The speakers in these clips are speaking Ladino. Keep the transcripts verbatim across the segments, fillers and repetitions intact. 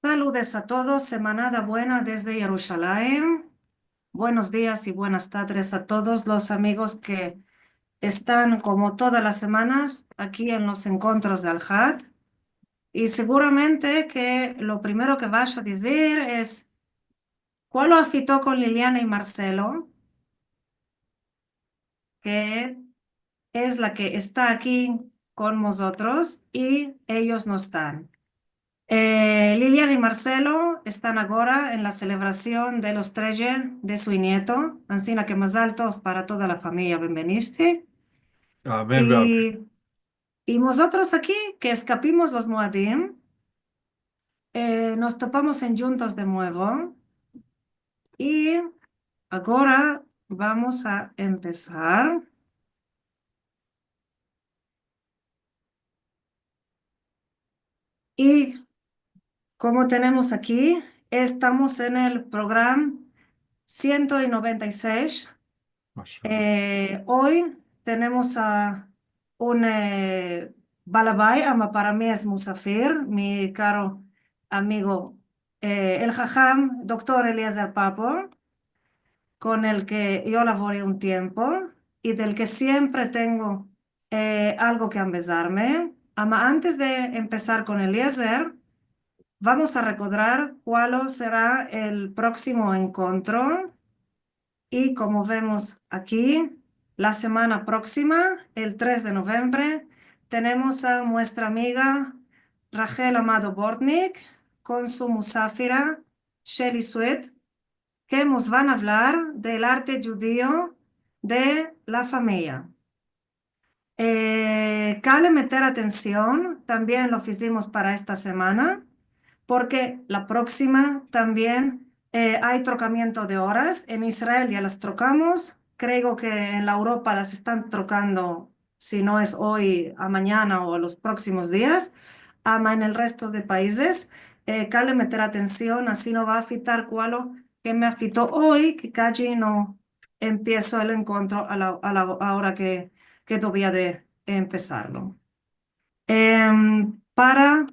Saludes a todos, semanada buena desde Yerushalayim. Buenos dias i buenas tadres a todos los amigos ke estan, komo todas las semanas, aki en los enkontros de Alhat. I seguramente ke lo primero ke vash a dizir es, kualo afito kon Liliana i Marcelo? Ke es la ke esta aki kon mozotros i eyos no estan. Eh, Liliana i Marcelo estan agora en la selebrasion de los treze de su nieto, ansina ke mazal tov para toda la famiya, benveniste. Amen, amen. I, i mozotros aki, ke eskapimos los muadim, eh, mos topamos endjuntos de muevo. I agora vamos a empesar. I komo tenemos aki, estamos en el program siento i noventa i sesh. Mashallah. Eh, oy tenemos a un, eh, balabay, ama para mi es musafir, mi karo amigo, eh, el haham doktor Eliezer Papo, kon el ke yo lavori un tiempo i del ke siempre tengo, eh, algo ke ambezarme. Ama antes de empesar kon Eliezer, vamos a rekodrar kualo sera el proksimo enkontro. I komo vemos aki, la semana proksima, el tres de novembre, tenemos a muestra amiga Rachel Amado Bortnick kon su musafira Shelly Sweet, ke mos van a avlar del arte djudio de la famiya. Eh, kale meter atension, tambien lo fizimos para esta semana, porke la proksima tambien, eh, ay trokamiento de oras. En Israel ya las trokamos, kreo ke en la Europa las estan trokando, si no es oy, amanyana o los proksimos dias, ama en el resto de paizes, eh, kale meter atension, ansi no va afitar kualo ke me afito oy, ke kaji no empieso el enkontro a la, a la, a ora ke, ke dovia de empesarlo. Em, para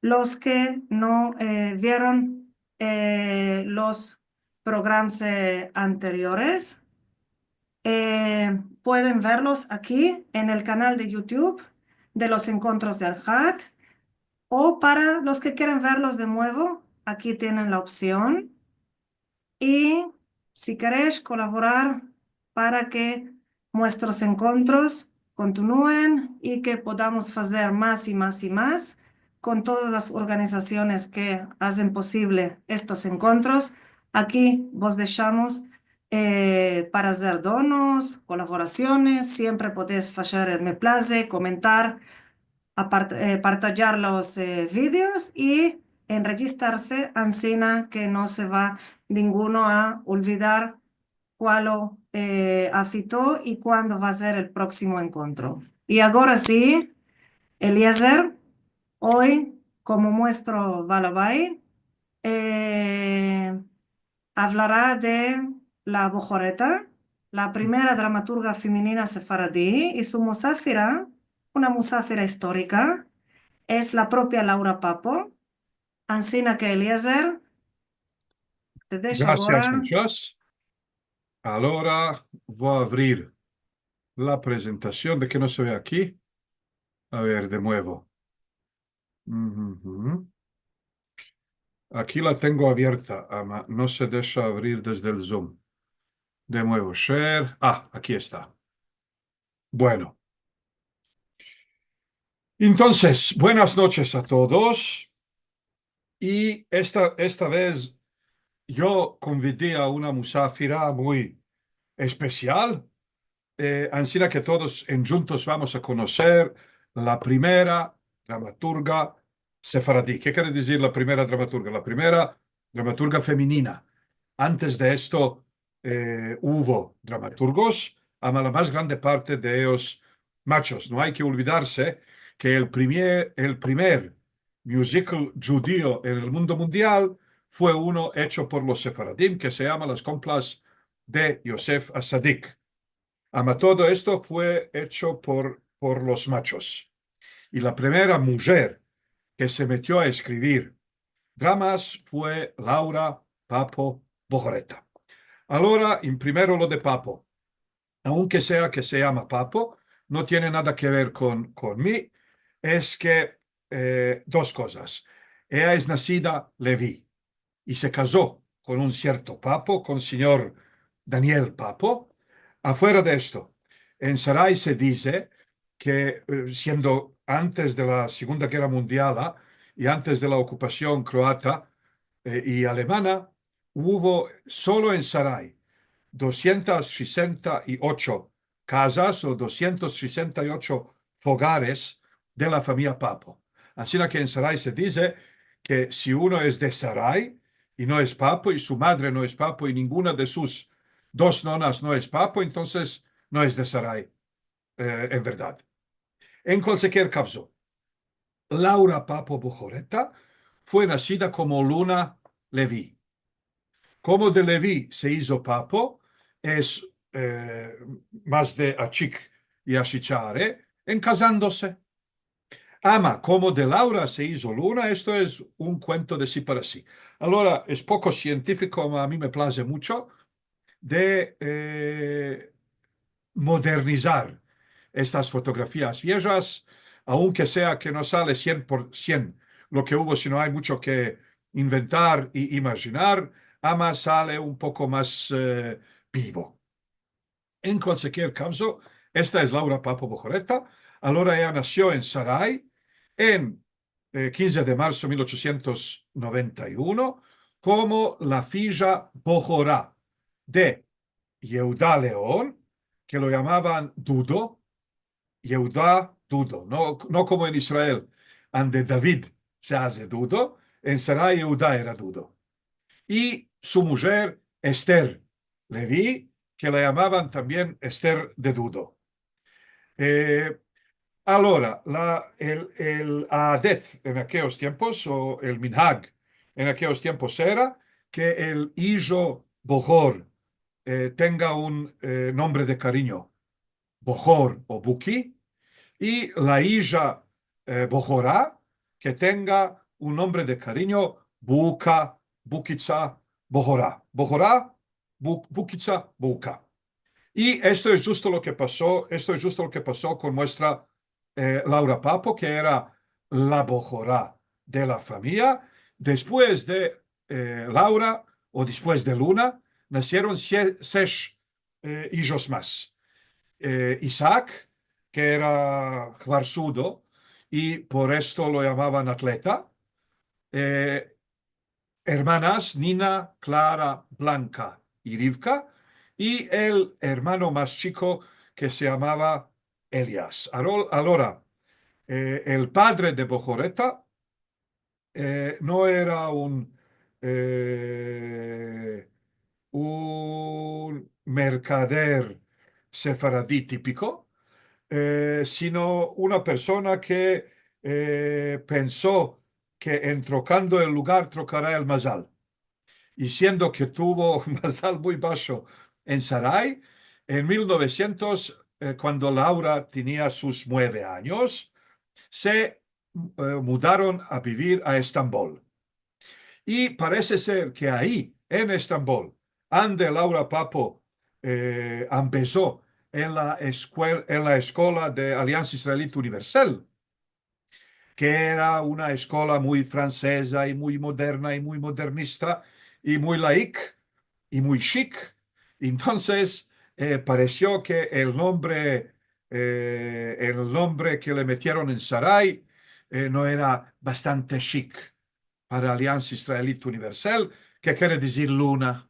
los ke no, eh, vieron, eh, los programas, eh, anteriores, eh, pueden verlos aki en el kanal de YouTube de los enkontros de Alhat, o para los ke kieren verlos de muevo, aki tienen la opsion. I si keresh kolaborar para ke muestros enkontros kontinuen i ke podamos fazer mas i mas i mas kon todas las organizasiones ke azen posivle estos enkontros, aki vos deshamos, eh, para azer donos, kolaborasiones, siempre podes fazer el me plaze, komentar, apart-, eh, partajar los, eh, videos i enrejistrarse, ansina ke no se va ninguno a olvidar kualo, eh, afito i kuando va a ser el proksimo enkontro. I agora si, Eliezer, oy, komo muestro balabay, eh, avlara de la Bohoreta, la primera dramaturga femenina sefaradi, i su musafira, una musafira istorika, es la propia Laura Papo. Ansina ke, Eliezer, te desho agora. Grasias, muchas. Agora vo a avrir la prezentasion. De ke no se ve aki? A ver, de muevo. Uhuhu. Aki la tengo avierta, ama no se desha avrir desde el Zoom. De muevo, share. A, aki esta. Bueno. Entonses, buenas noches a todos. I esta, esta vez yo konvidi a una musafira muy espesial, eh, ansina ke todos endjuntos vamos a konoser la primera dramaturga sefaradi. Ke kere dizir la primera dramaturga? La primera dramaturga femenina. Antes de esto, eh, uvo dramaturgos, ama la mas grande parte de eyos machos. No ay ke olvidarse ke el primer, el primer musical djudio en el mundo mundial fue uno echo por los sefaradim, ke se yama Las Komplas de Yosef Atzadik. Ama todo esto fue echo por, por los machos. I la primera mujer ke se metio a eskrivir dramas fue Laura Papo Bohoreta. Alora, en primero lo de Papo. Aunke sea ke se yama Papo, no tiene nada ke ver kon, kon mi, es ke, eh, dos kozas. Eya es nasida Levi i se kazo kon un sierto Papo, kon sinyor Daniel Papo. Afuera de esto, en Sarai se dize ke, eh, siendo antes de la Segunda Gerra Mundiala i antes de la okupasion kroata, eh, i alemana, uvo solo en Sarai dosientos sesenta i ocho kazas o dosientos sesenta i ocho fogares de la famiya Papo. Ansina ke en Sarai se dize ke si uno es de Sarai i no es Papo, i su madre no es Papo, i ninguna de sus dos nonas no es Papo, entonses no es de Sarai, eh, en verdad. En kualkier kavzo, Laura Papo Bohoreta fue nasida komo Luna Levi. Komo de Levi se izo Papo, es, eh, mas de achik i ashichare, en kazandose. Ama, komo de Laura se izo Luna, esto es un kuento de si para si. Alora, es poko sientifiko, ama a mi me plaze muncho de, eh, modernizar estas fotografias viejas, aunke sea ke no sale sien por sien lo ke uvo, sino ay muncho ke inventar i imajinar, ama sale un poko mas, eh, bivo. En kualkier kavzo, esta es Laura Papo Bohoreta. Alora eya nasio en Sarai en, eh, kinze de marso mil ochosientos noventa i uno komo la fija bohora de Yehuda Leon, ke lo yamavan Dudo, Yehuda Dudo, no, no komo en Israel, ande David se aze Dudo, en Sarai Yehuda era Dudo. I su mujer Ester Levi, ke la yamavan tambien Ester de Dudo. Eh, alora, la, el, el adet en akeyos tiempos, o el minhag en akeyos tiempos era ke el ijo bohor, eh, tenga un, eh, nombre de karinyo, Bohor o Buki, i la ija, eh, bohora, ke tenga un nombre de karinyo, Buka, Bukitsa, Bohora. Bohora, Bu-, Bukitsa, Buka. I esto es djusto lo ke paso, esto es djusto lo ke paso kon muestra, eh, Laura Papo, ke era la bohora de la famiya. Despues de, eh, Laura, o despues de Luna, nasieron sie-, sesh, eh, ijos mas. Eh, Isaac, ke era hvarsudo, i por esto lo yamavan atleta. Eh, ermanas, Nina, Klara, Blanka i Rivka, i el ermano mas chiko ke se yamava Elias. Arol-, alora, eh, el padre de Bohoreta, eh, no era un, eh, un merkader sefaradi tipiko, eh, sino una persona ke, eh, penso ke en trokando el lugar trokara el mazal. I siendo ke tuvo mazal muy basho en Sarai, en mil novesientos, eh, kuando Laura tenia sus mueve anyos, se, eh, mudaron a bivir a Estambol. I parese ser ke ayi, en Estambol, ande Laura Papo, eh, ambezo en la eskuel-, en la eskola de Aliansa Israelit Universal, ke era una eskola muy franseza i muy moderna i muy modernista i muy laik i muy shik. Entonses, eh, paresio ke el nombre, eh, el nombre ke le metieron en Sarai, eh, no era bastante shik para Aliansa Israelit Universal, ke kere dizir Luna.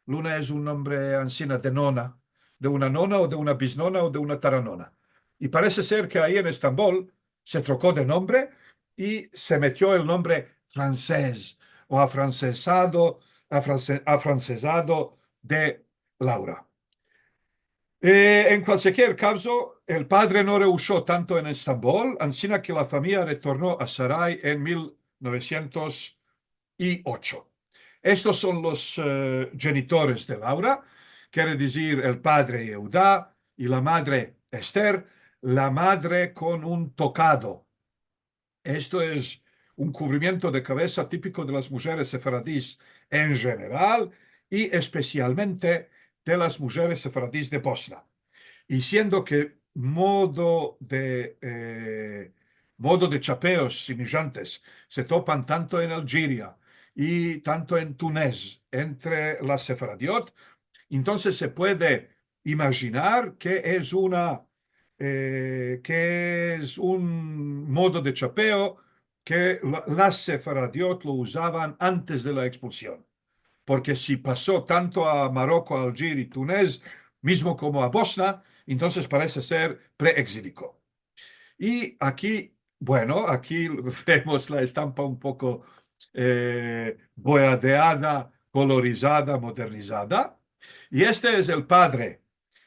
Luna es un nombre ansina de nona, de una nona o de una biznona o de una taranona. I parese ser ke ayi en Estambol se troko de nombre i se metio el nombre fransez o afransezado, afranse-, afransezado de Laura. Eh, en kualkier kavzo, el padre no reusho tanto en Estambol, ansina ke la famiya retorno a Sarai en mil novesientos i ocho. Estos son los, eh, djenitores de Laura, kere dizir el padre Yehuda i la madre Ester, la madre kon un tokado. Esto es un kuvrimiento de kavesa tipiko de las mujeres sefaradis en jeneral i espesialmente de las mujeres sefaradis de Bosna. I siendo ke modo de, eh, modo de chapeos simijantes se topan tanto en Aljiria i tanto en Tunez entre las sefaradiot, entonses se puede imajinar ke es una, eh, ke es un modo de chapeo ke la, las sefaradiot lo uzavan antes de la ekspulsion. Porke si paso tanto a Maroko, Aljir i Tunez, mizmo komo a Bosna, entonses parese ser preeksiliko. I aki, bueno, aki vemos la estampa un poko, eh, boyadeada, kolorizada, modernizada. I este es el padre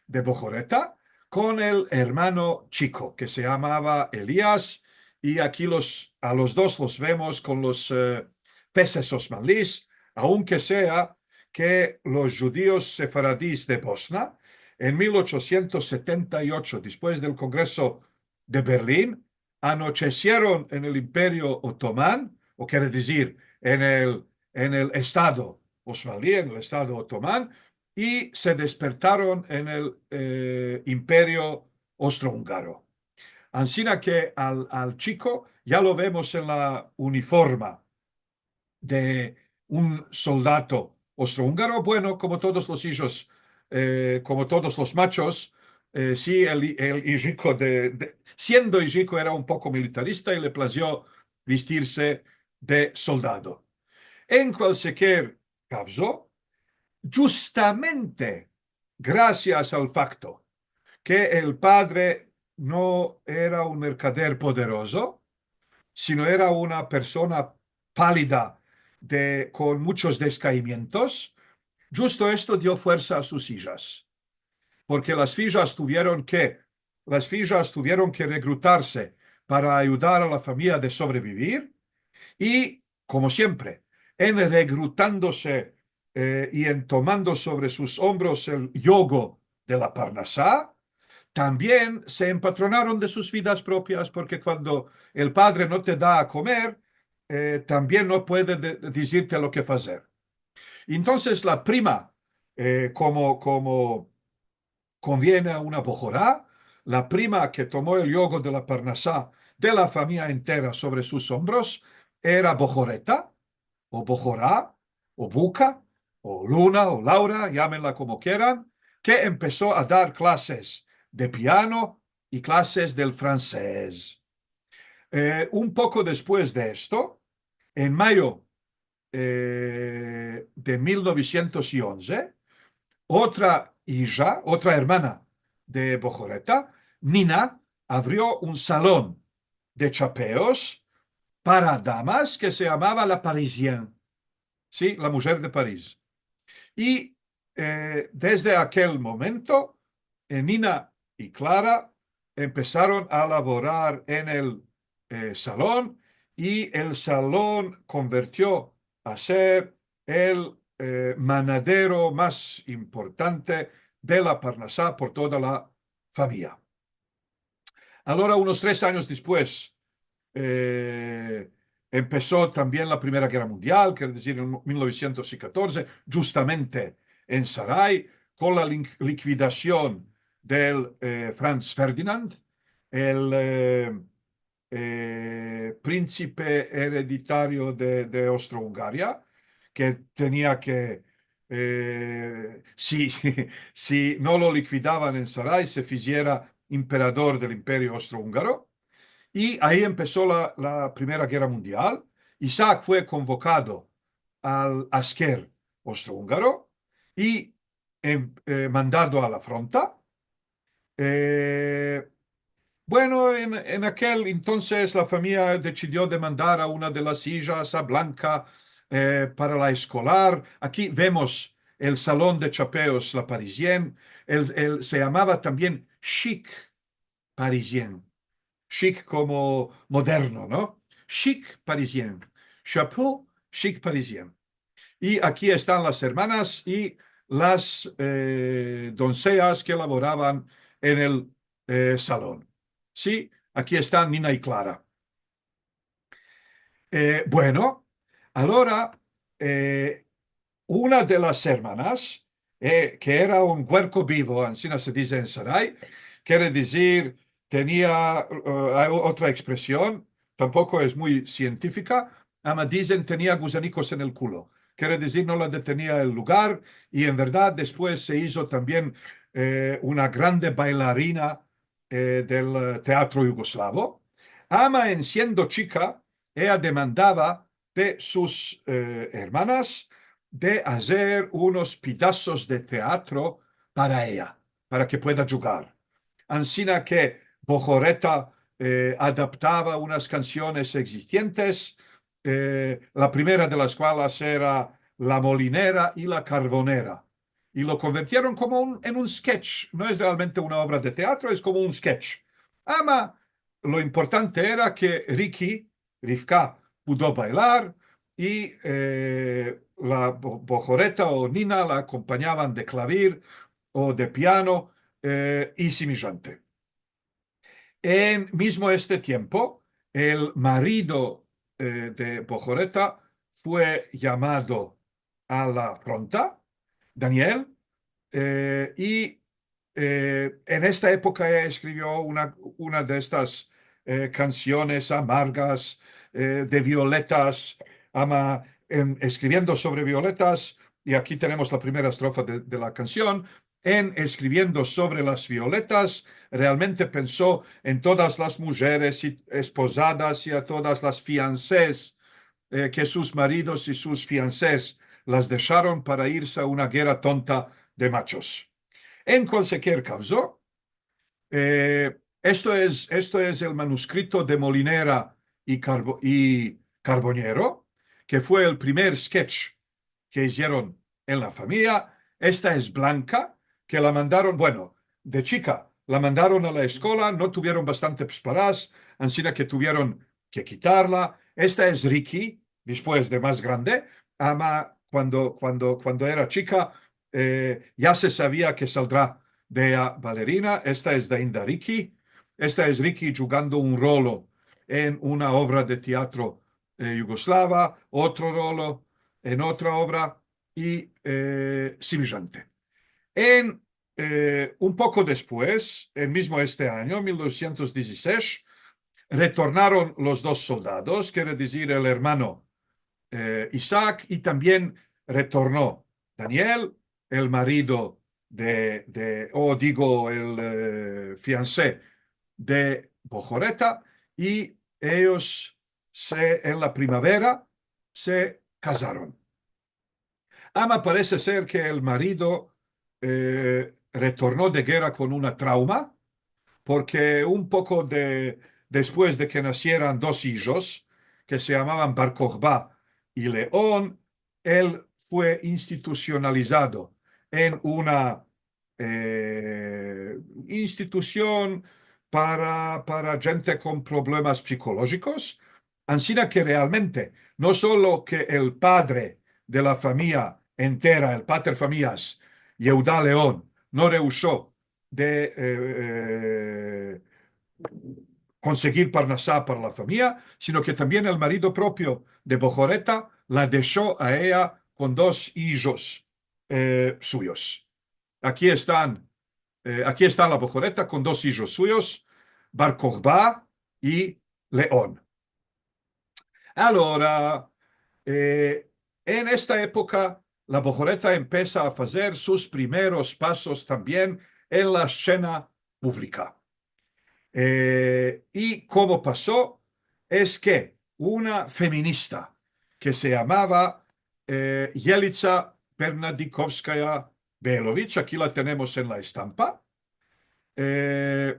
de Bohoreta kon el ermano chiko, ke se yamava Elias, i aki los, a los dos los vemos kon los, eh, peses osmanlis, aunke sea ke los djudios sefaradis de Bosna, en mil ochosientos setenta i ocho, despues del Kongreso de Berlin, anochesieron en el Imperio Otoman, o kere dizir, en el, en el Estado osmanli, en el Estado Otoman, i se despertaron en el, eh, Imperio Ostrohúngaro. Ansina ke al, al chiko ya lo vemos en la uniforma de un soldado ostrohúngaro, bueno, komo todos los ijos, eh, komo todos los machos, eh, si el, el ijiko de, de, siendo ijiko era un poko militarista i le plazio vistirse de soldado. En kualkier kavzo, djustamente grasias al fakto ke el padre no era un merkader poderozo, sino era una persona palida de, kon muchos deskaimientos, djusto esto dio fuersa a sus ijas. Porke las fijas tuvieron ke, las fijas tuvieron ke rekrutarse para ayudar a la famiya de sovrevivir i, komo siempre, en rekrutandose, eh, i en tomando sovre sus ombros el yogo de la parnasa, tambien se empatronaron de sus vidas propias, porke kuando el padre no te da a komer, eh, tambien no puede de-, dizirte lo ke fazer. Entonses la prima, eh, komo, komo konviene a una bohora, la prima ke tomo el yogo de la parnasa de la famiya entera sovre sus ombros era Bohoreta, o Bohora, o Buka, o Luna, o Laura, yamenla komo keran, ke empeso a dar klases de piano i klases del fransez. Eh, un poko despues de esto, en mayo, eh, de mil novesientos i onze, otra ija, otra ermana de Bohoreta, Nina, avrio un salon de chapeos para damas ke se yamava La Parisienne, si, la mujer de Paris. I, eh, desde akel momento, eh, Nina i Klara empesaron a lavorar en el, eh, salon, i el salon konvertio a ser el, eh, manadero mas importante de la parnasa por toda la famiya. Alora, unos tres anyos despues, eh, empeso tambien la Primera Gerra Mundial, kere dizir, en mil novesientos i katorze, djustamente en Saray, kon la lin-, likvidasion del, eh, Franz Ferdinand, el, eh, eh, prinsipe ereditario de, de Ostrohungaria, ke tenia ke, eh, si, si no lo likvidavan en Saray, se fiziera emperador del Imperio Ostrohúngaro. I ayi empeso la, la Primera Gerra Mundial. Isaac fue konvokado al asker ostrohúngaro i, em, eh, mandado a la fronta. Eh, bueno, en, en akel entonses la famiya desidio de mandar a una de las ijas, a Blanka, eh, para la eskolar. Aki vemos el salon de chapeos, la Parisienne. El, el se yamava tambien Chic Parisien. Chic komo moderno, no? Chic Parisien. Chapeau Chic Parisien. I aki estan las ermanas i las, eh, donseas ke lavoravan en el, eh, salon. Si, aki estan Nina i Klara. Eh, bueno, alora, eh, una de las ermanas, eh, ke era un guerko bivo, ansina se dize en Saray, kere dizir, tenia, eh, ay otra ekspresion, tampoko es muy sientifika, ama dizen tenia guzanikos en el kulo. Kere dizir, no la detenia el lugar, i en verdad despues se izo tambien, eh, una grande baylarina, eh, del, eh, teatro yugoslavo. Ama en siendo chika, eya demandava de sus, eh, ermanas de azer unos pedasos de teatro para eya, para ke pueda djugar. Ansina ke Bohoreta, eh, adaptava unas kansiones egzistientes, eh, la primera de las kualas era La molinera i la karvonera, i lo konvertieron komo un, en un sketch. No es realmente una ovra de teatro, es komo un sketch. Ama lo importante era ke Riki, Rivka, pudo baylar i, eh, la Bo-, Bohoreta o Nina la akompanyavan de klavir o de piano, eh, i simijante. En mizmo este tiempo, el marido, eh, de Bohoreta fue yamado a la fronta, Daniel, eh, i, eh, en esta epoka eya eskrivio una, una de estas, eh, kansiones amargas, eh, de violetas, ama, en, eskriviendo sovre violetas, i aki tenemos la primera estrofa de, de la kansion, en eskriviendo sovre las violetas, realmente penso en todas las mujeres i espozadas i a todas las fianses, eh, ke sus maridos i sus fianses las desharon para irse a una gerra tonta de machos. En kualkier kavzo, eh, esto es, esto es el manuskrito de Molinera i Karbo-, i Karbonero, ke fue el primer sketch ke izieron en la famiya. Esta es Blanka, ke la mandaron, bueno, de chika, la mandaron a la eskola, no tuvieron bastantes paras, ansina ke tuvieron ke kitarla. Esta es Riki, despues de mas grande, ama kuando, kuando, kuando era chika, eh, ya se savia ke saldra de eya balerina. Esta es dainda Riki. Esta es Riki djugando un rolo en una ovra de teatro, eh, yugoslava, otro rolo en otra ovra i, eh, simijante. En, eh, un poko despues, en mizmo este anyo, mil novesientos dizisesh, retornaron los dos soldados, kere dizir el ermano, eh, Isaac, i tambien retorno Daniel, el marido de, de, o digo, el, eh, fianse de Bohoreta, i eyos se, en la primavera se kazaron. Ama parese ser ke el marido, eh, retorno de gerra kon una trauma, porke un poko de, despues de ke nasieran dos ijos, ke se yamavan Bar Kohba i Leon, el fue institusionalizado en una, eh, institusion para, para djente kon problemas psikolojikos, ansina ke realmente, no solo ke el padre de la famiya entera, el pater familias, Yehuda Leon, no reusho de, eh, eh, konsegir parnasa para la famiya, sino ke tambien el marido propio de Bohoreta la desho a eya kon dos ijos, eh, suyos. Aki estan, eh, aki esta la Bohoreta kon dos ijos suyos, Bar Kohba i Leon. Alora, eh, en esta epoka, la Bohoreta empesa a fazer sus primeros pasos tambien en la sena puvlika. Eh, i komo paso, es ke una feminista ke se yamava, eh, Yelitsa Bernadikovskaya Belovich, aki la tenemos en la estampa, eh,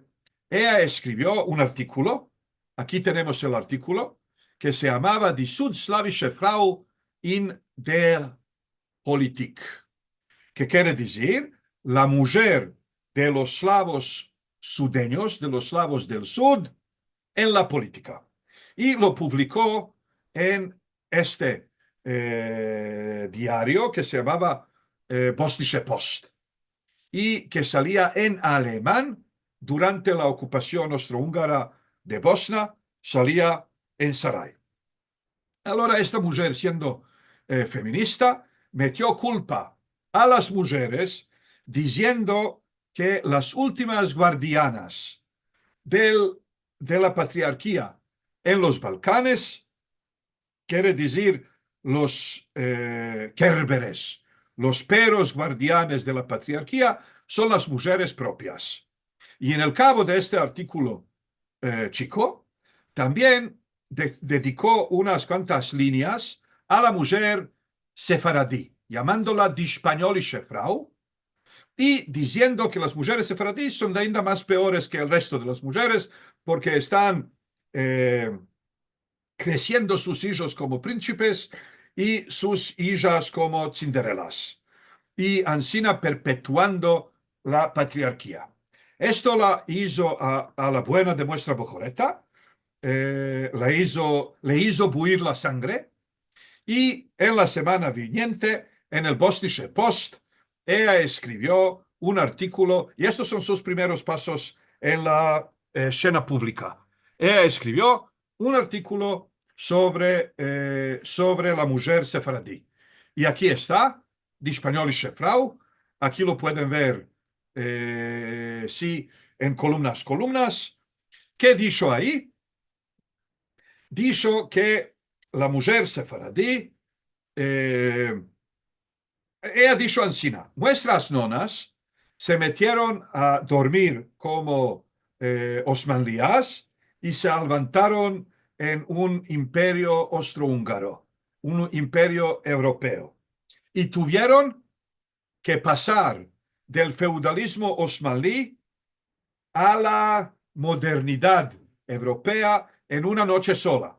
eya eskrivio un artikulo, aki tenemos el artikulo, ke se yamava Die Sudslawische Frau in der Politik, ke kere dizir la mujer de los slavos sudenyos, de los slavos del sud, en la politika. I lo puvliko en este, eh, diario ke se yamava, eh, Bosnische Post, i ke salia en aleman durante la okupasion austroungara de Bosna, salia en Saray. Alora esta mujer, siendo, eh, feminista, metio kulpa a las mujeres, diziendo ke las ultimas guardianas del, de la patriarkia en los Balkanes, kere dizir los, eh, kerberes, los peros guardianes de la patriarkia, son las mujeres propias. I en el kavo de este artikulo, eh, chiko, tambien de-, dediko unas kuantas lineas a la mujer sefaradi, yamandola die Spanjolische Frau, i diziendo ke las mujeres sefaradi son ainda mas peores ke el resto de las mujeres, porke estan, eh, kresiendo sus ijos komo printsipes i sus ijas komo tsinderelas, i ansina perpetuando la patriarkia. Esto la izo a, a la buena de muestra Bohoreta, eh, la izo, le izo buir la sangre, i en la semana viniente, en el Bosnische Post, eya eskrivio un artikulo, i estos son sus primeros pasos en la, eh, sena publika. Eya eskrivio un artikulo sovre, eh, sovre la mujer sefaradi. I aki esta, die Spanjolische Frau, aki lo pueden ver, eh, si, en kolumnas, kolumnas. Ke disho ayi? Disho ke la mujer sefaradi, eh, eya disho ansina: muestras nonas se metieron a dormir komo, eh, osmanliyas i se levantaron en un imperio ostroungaro, un imperio evropeo, i tuvieron ke pasar del feudalizmo osmanli a la modernidad evropea en una noche sola.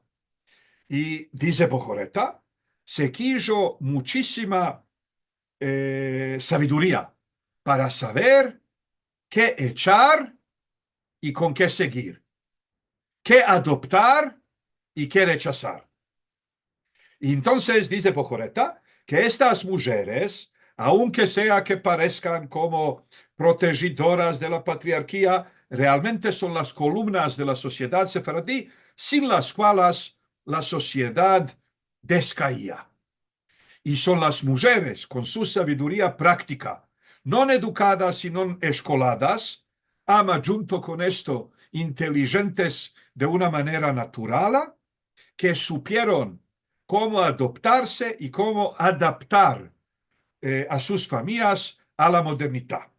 I dize Bohoreta, se kijo muchisima, eh, saviduria para saver ke echar i kon ke segir, ke adoptar i ke rechasar. I entonses dize Bohoreta ke estas mujeres, aunke sea ke pareskan komo protejidoras de la patriarkia, realmente son las kolumnas de la sosiedad sefaradi, sin las kualas la sosiedad deskaia. I son las mujeres, kon su saviduria praktika, non edukadas i non eskoladas, ama djunto kon esto intelijentes de una manera naturala, ke supieron komo adoptarse i komo adaptar, eh, a sus famiyas a la modernita.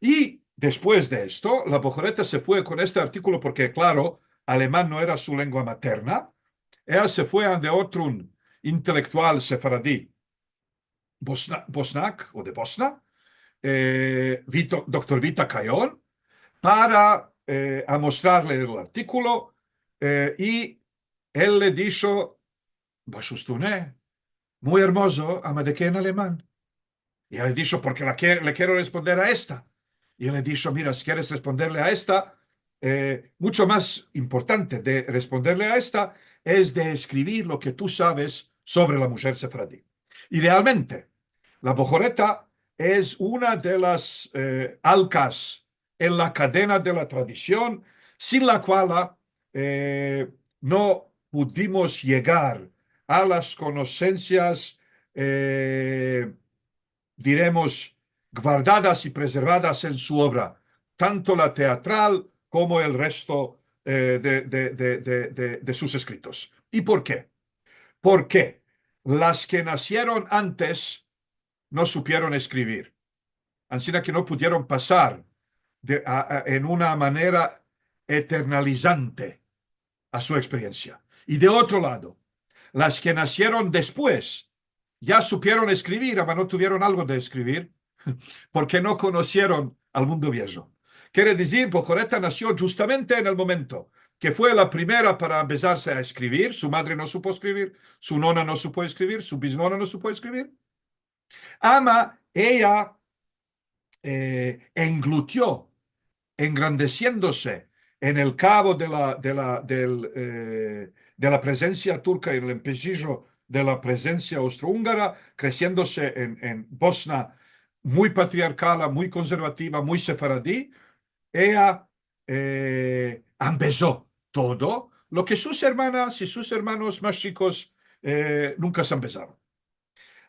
I despues de esto, la Bohoreta se fue kon este artikulo porke, klaro, aleman no era su lengua materna. Eya se fue ande otrun intelektual sefaradi, Bosna-, Bosnak o de Bosna, eh, Vito-, doktor Vita Kayon, para, eh, amostrarle el artikulo, eh, i el le disho: "Bashustune, muy ermozo, ama de ke en aleman?" I eya le disho: "Porke la ke-, le kero responder a esta." I el le disho: "Mira, si keres responderle a esta, eh, mucho mas importante de responderle a esta es de eskrivir lo ke tu saves sovre la mujer sefaradi." I realmente, la Bohoreta es una de las, eh, alkas en la kadena de la tradision, sin la kuala, eh, no pudimos yegar a las konosensias, eh, diremos, guardadas i prezervadas en su ovra, tanto la teatral komo el resto, eh, de, de, de, de, de, de sus eskritos. I por ke? Porke las ke nasieron antes no supieron eskrivir, ansina ke no pudieron pasar de, a, a, en una manera eternalizante a su eksperiensia. I de otro lado, las ke nasieron despues ya supieron eskrivir, ama no tuvieron algo de eskrivir, porke no konosieron al mundo viejo. Kere dizir, Bohoreta nasio djustamente en el momento ke fue la primera para ambezarse a eskrivir, su madre no supo eskrivir, su nona no supo eskrivir, su biznona no supo eskrivir. Ama eya, eh, englutio, engrandesiendose en el kavo de la, de la, del, eh, de la prezensia turka, en el empezijo de la prezensia austroungara, kresiendose en, en Bosna muy patriarkala, muy konservativa, muy sefaradi, eya, eh, ambezo todo lo ke sus ermanas i sus ermanos mas chikos eh, nunka se ambezaron.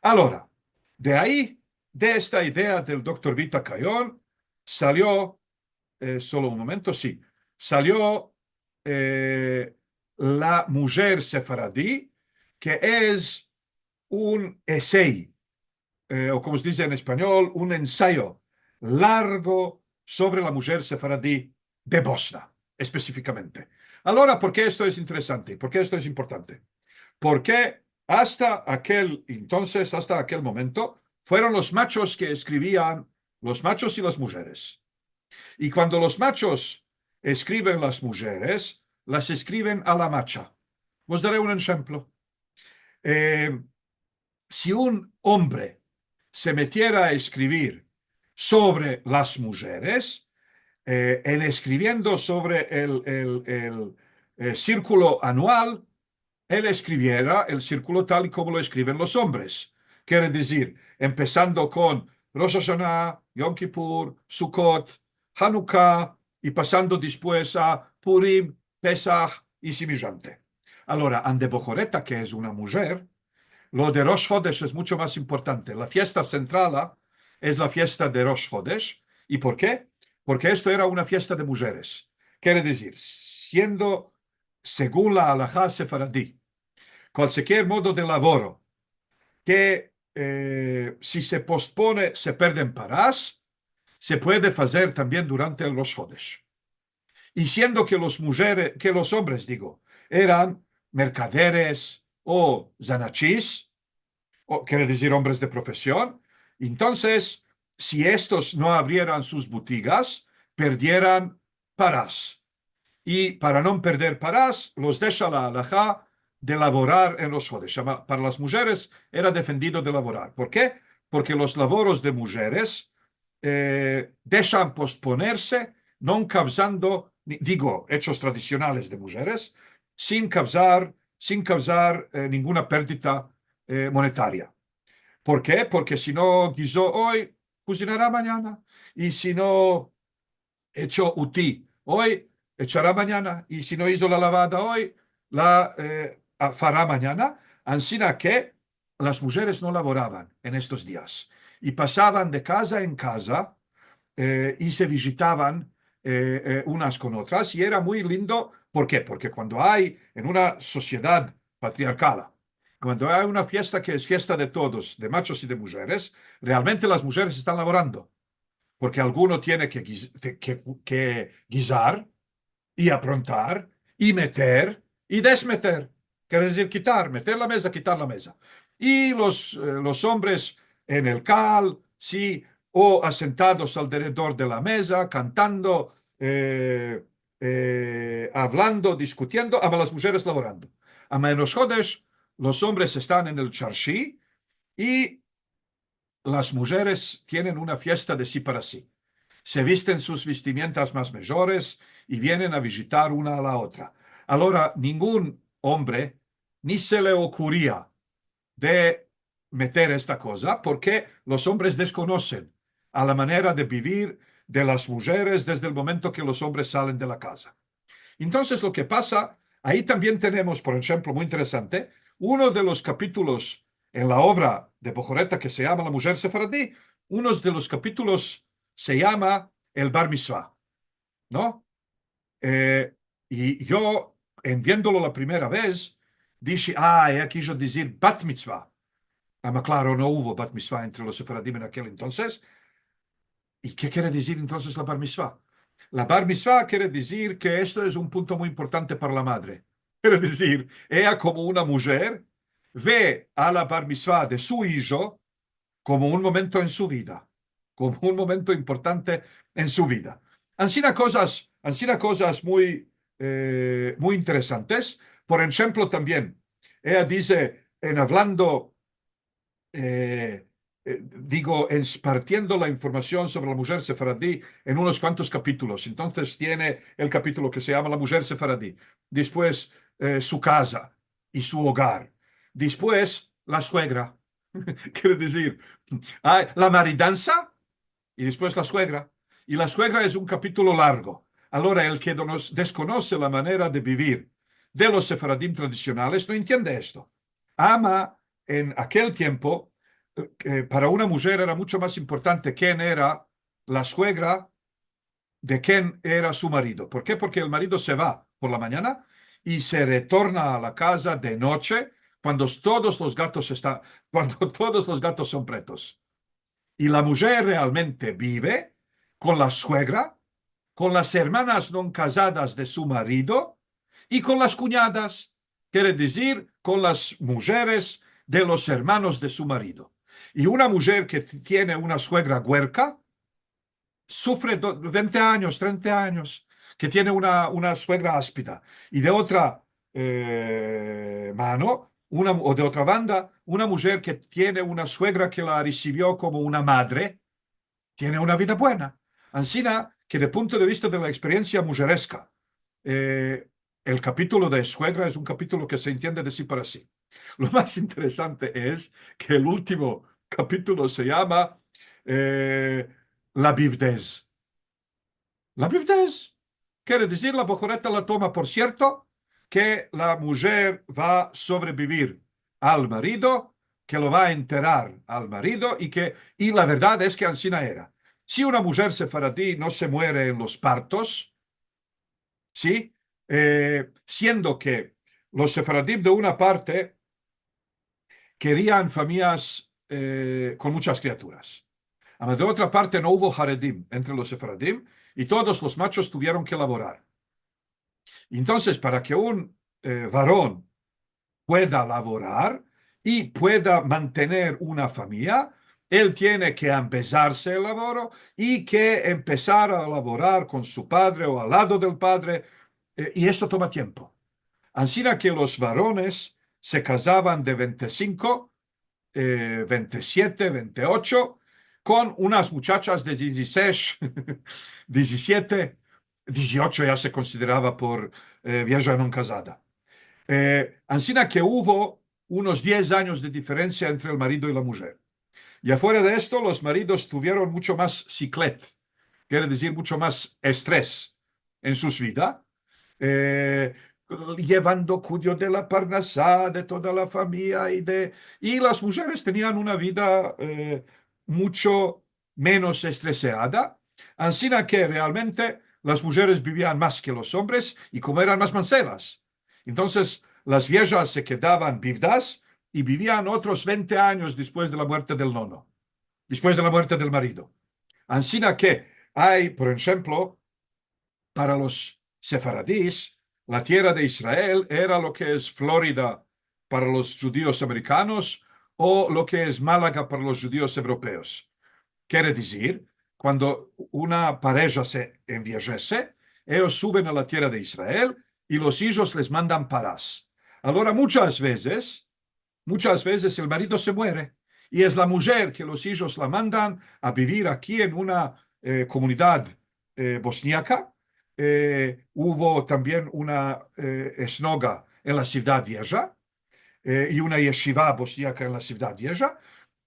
Alora, de ayi, de esta idea del doktor Vita Kayon, salio, eh, solo un momento, si, salio, eh, La mujer sefaradi, ke es un esei, eh, o komo se dize en espanyol, un ensayo largo sovre la mujer sefaradi de Bosna, espesifikamente. Alora, por ke esto es interesante? Por ke esto es importante? Porke asta akel entonses, asta akel momento, fueron los machos ke eskrivian, los machos i las mujeres. I kuando los machos eskriven las mujeres, las eskriven a la macha. Vos dare un enshemplo. Eh, si un ombre se metiera a eskrivir sovre las mujeres, eh, en eskriviendo sovre el, el, el, eh, sirkulo anual, el eskriviera el sirkulo tal i komo lo eskriven los ombres. Kere dizir, empesando kon Rosh Ashana, Yom Kipur, Sukot, Hanuka, i pasando despues a Purim, Pesah i simijante. Alora, ande Bohoreta, ke es una mujer, lo de Rosh Hodesh es muncho mas importante. La fiesta sentrala es la fiesta de Rosh Hodesh. I por ke? Porke esto era una fiesta de mujeres. Kere dizir, siendo segun la alaha sefaradi, kualsikier modo de lavoro ke, eh, si se pospone, se perden paras, se puede fazer tambien durante el Rosh Hodesh. I siendo ke los mujeres, ke los ombres, digo, eran merkaderes o zanatshis, o kere dizir ombres de profesion, entonses, si estos no avrieran sus butigas, perdieran paras. I para no perder paras, los desha la alaha de lavorar en Rosh Hodesh. Ama, para las mujeres era defendido de lavorar. Por ke? Porke los lavoros de mujeres, eh, deshan posponerse, non kavzando, ni, digo, echos tradisionales de mujeres, sin kavzar, sin kavzar, eh, ninguna perdita, eh, monetaria. Por ke? Porke si no gizo oy, kuzinara manyana. I si no echo uti oy, echara manyana. I si no izo la lavada oy, la, eh, a, fara manyana. Ansina ke las mujeres no lavoravan en estos dias. I pasavan de kaza en kaza, eh, i se vijitavan, eh, eh, unas kon otras. I era muy lindo. Por ke? Porke kuando ay en una sosiedad patriarkala, kuando ay una fiesta ke es fiesta de todos, de machos i de mujeres, realmente las mujeres estan lavorando. Porke alguno tiene ke giz-, ke, ke, ke gizar, i aprontar, i meter, i desmeter. Kere dizir kitar, meter la meza, kitar la meza. I los, eh, los ombres en el kal, si, o asentados alderedor de la meza, kantando, eh, eh, avlando, diskutiendo, ama las mujeres lavorando. Ama en Rosh Hodesh, los ombres estan en el tsarshi i las mujeres tienen una fiesta de si para si. Se visten sus vestimientas mas mejores i vienen a vijitar una a la otra. Alora, ningun ombre ni se le okuria de meter esta koza, porke los ombres deskonosen a la manera de bivir de las mujeres desde el momento ke los ombres salen de la kaza. Entonses, lo ke pasa, ayi tambien tenemos, por enshemplo, muy interesante, uno de los kapitulos en la ovra de Bohoreta ke se yama La mujer sefaradi, unos de los kapitulos se yama El bar mitzva, no? Eh, i yo, en viendolo la primera vez, dishi, "Ah, eya kijo dizir bat mitzva." Ama, klaro, no uvo bat mitzva entre los sefaradim en akel entonses. I ke kere dizir entonses la bar mitzva? La bar mitzva kere dizir ke esto es un punto muy importante para la madre. Kere dizir, eya komo una mujer ve a la bar mitzva de su ijo komo un momento en su vida, komo un momento importante en su vida. Ansina kozas, ansina kozas muy, eh, muy interesantes. Por enshemplo, tambien, eya dize, en avlando, eh, eh, digo, espartiendo la informasion sovre la mujer sefaradi en unos kuantos kapitulos. Entonses tiene el kapitulo ke se yama La mujer sefaradi, despues, eh, su kaza i su ogar, despues la suegra, kere dizir, ay, la maridansa i despues la suegra. I la suegra es un kapitulo largo. Alora, el ke donos-, deskonose la manera de bivir de los sefaradim tradisionales no entiende esto. Ama, en akel tiempo, eh, para una mujer era muncho mas importante ken era la suegra de ken era su marido. Por ke? Porke el marido se va por la manyana i se retorna a la kaza de noche, kuando todos los gatos esta-, kuando todos los gatos son pretos. I la mujer realmente bive kon la suegra, kon las ermanas non kazadas de su marido i kon las kunyadas, kere dizir, kon las mujeres de los ermanos de su marido. I una mujer ke t-, tiene una suegra guerka, sufre do-, vente anyos, trenta anyos, ke tiene una, una suegra aspida. I de otra, eh, mano, una, o de otra banda, una mujer ke tiene una suegra ke la resivio komo una madre, tiene una vida buena. Ansina ke de punto de vista de la eksperiensia mujereska, eh, el kapitulo de suegra es un kapitulo ke se entiende de si para si. Lo mas interesante es ke el ultimo kapitulo se yama, eh, la bivdez. La bivdez kere dizir, la bohoreta la toma por sierto ke la mujer va a sobrebivir al marido, ke lo va a enterar al marido i ke, i la verdad es ke ansina era. Si una mujer sefaradi no se muere en los partos, si, eh, siendo ke los sefaradim de una parte kerian famiyas, eh, kon munchas kriaturas. Ama de otra parte no uvo haredim entre los sefaradim i todos los machos tuvieron ke lavorar. Entonses, para ke un, eh, varon pueda lavorar i pueda mantener una famiya, el tiene ke ambezarse el lavoro i ke empesar a lavorar kon su padre o al lado del padre, eh, i esto toma tiempo. Ansina ke los varones se kazavan de vente i sinko, eh, vente i siete, vente i ocho, kon unas muchachas de dizisesh, dizisiete, diziocho ya se konsiderava por, eh, vieja non kazada. Eh, ansina ke uvo unos diez anyos de diferensia entre el marido i la mujer. I afuera de esto, los maridos tuvieron muncho mas siklet, kere dizir muncho mas estres en sus vida, eh, yevando kuidado de la parnasa, de toda la famiya i de, i las mujeres tenian una vida, eh, muncho menos estreseada, ansina ke realmente las mujeres bivian mas ke los ombres i komo eran mas manselas. Entonses, las viejas se kedavan bivdas i bivian otros vente anyos despues de la muerte del nono, despues de la muerte del marido. Ansina ke ay, por enshemplo, para los sefaradis, la tierra de Israel era lo ke es Florida para los djudios amerikanos o lo ke es Malaga para los djudios evropeos. Kere dizir, kuando una pareja se enviajese, eyos suven a la tierra de Israel i los ijos les mandan paras. Agora, munchas vezes, munchas vezes el marido se muere i es la mujer ke los ijos la mandan a bivir aki en una, eh, komunidad, eh, bosniaka. Eh, uvo tambien una, eh, sinagoga en la sivdad vieja, eh, i una yeshiva bosniaka en la sivdad vieja.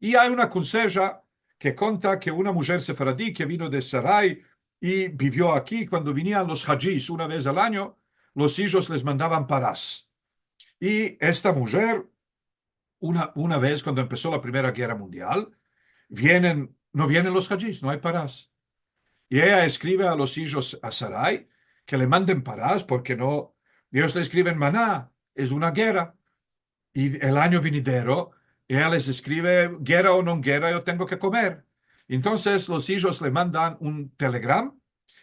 I ay una konseja ke konta ke una mujer sefaradi ke vino de Saray i bivio aki, kuando vinian los hadjis una vez al anyo, los ijos les mandavan paras. I esta mujer, una, una vez kuando empeso la Primera Gerra Mundial, vienen, no vienen los hadjis, no ay paras. I eya eskrive a los ijos a Saray ke le manden paras porke no, eyos le eskriven maná, es una gerra. I el anyo venidero, eya les eskrive, gerra o no gerra, yo tengo ke komer. Entonses los ijos le mandan un telegram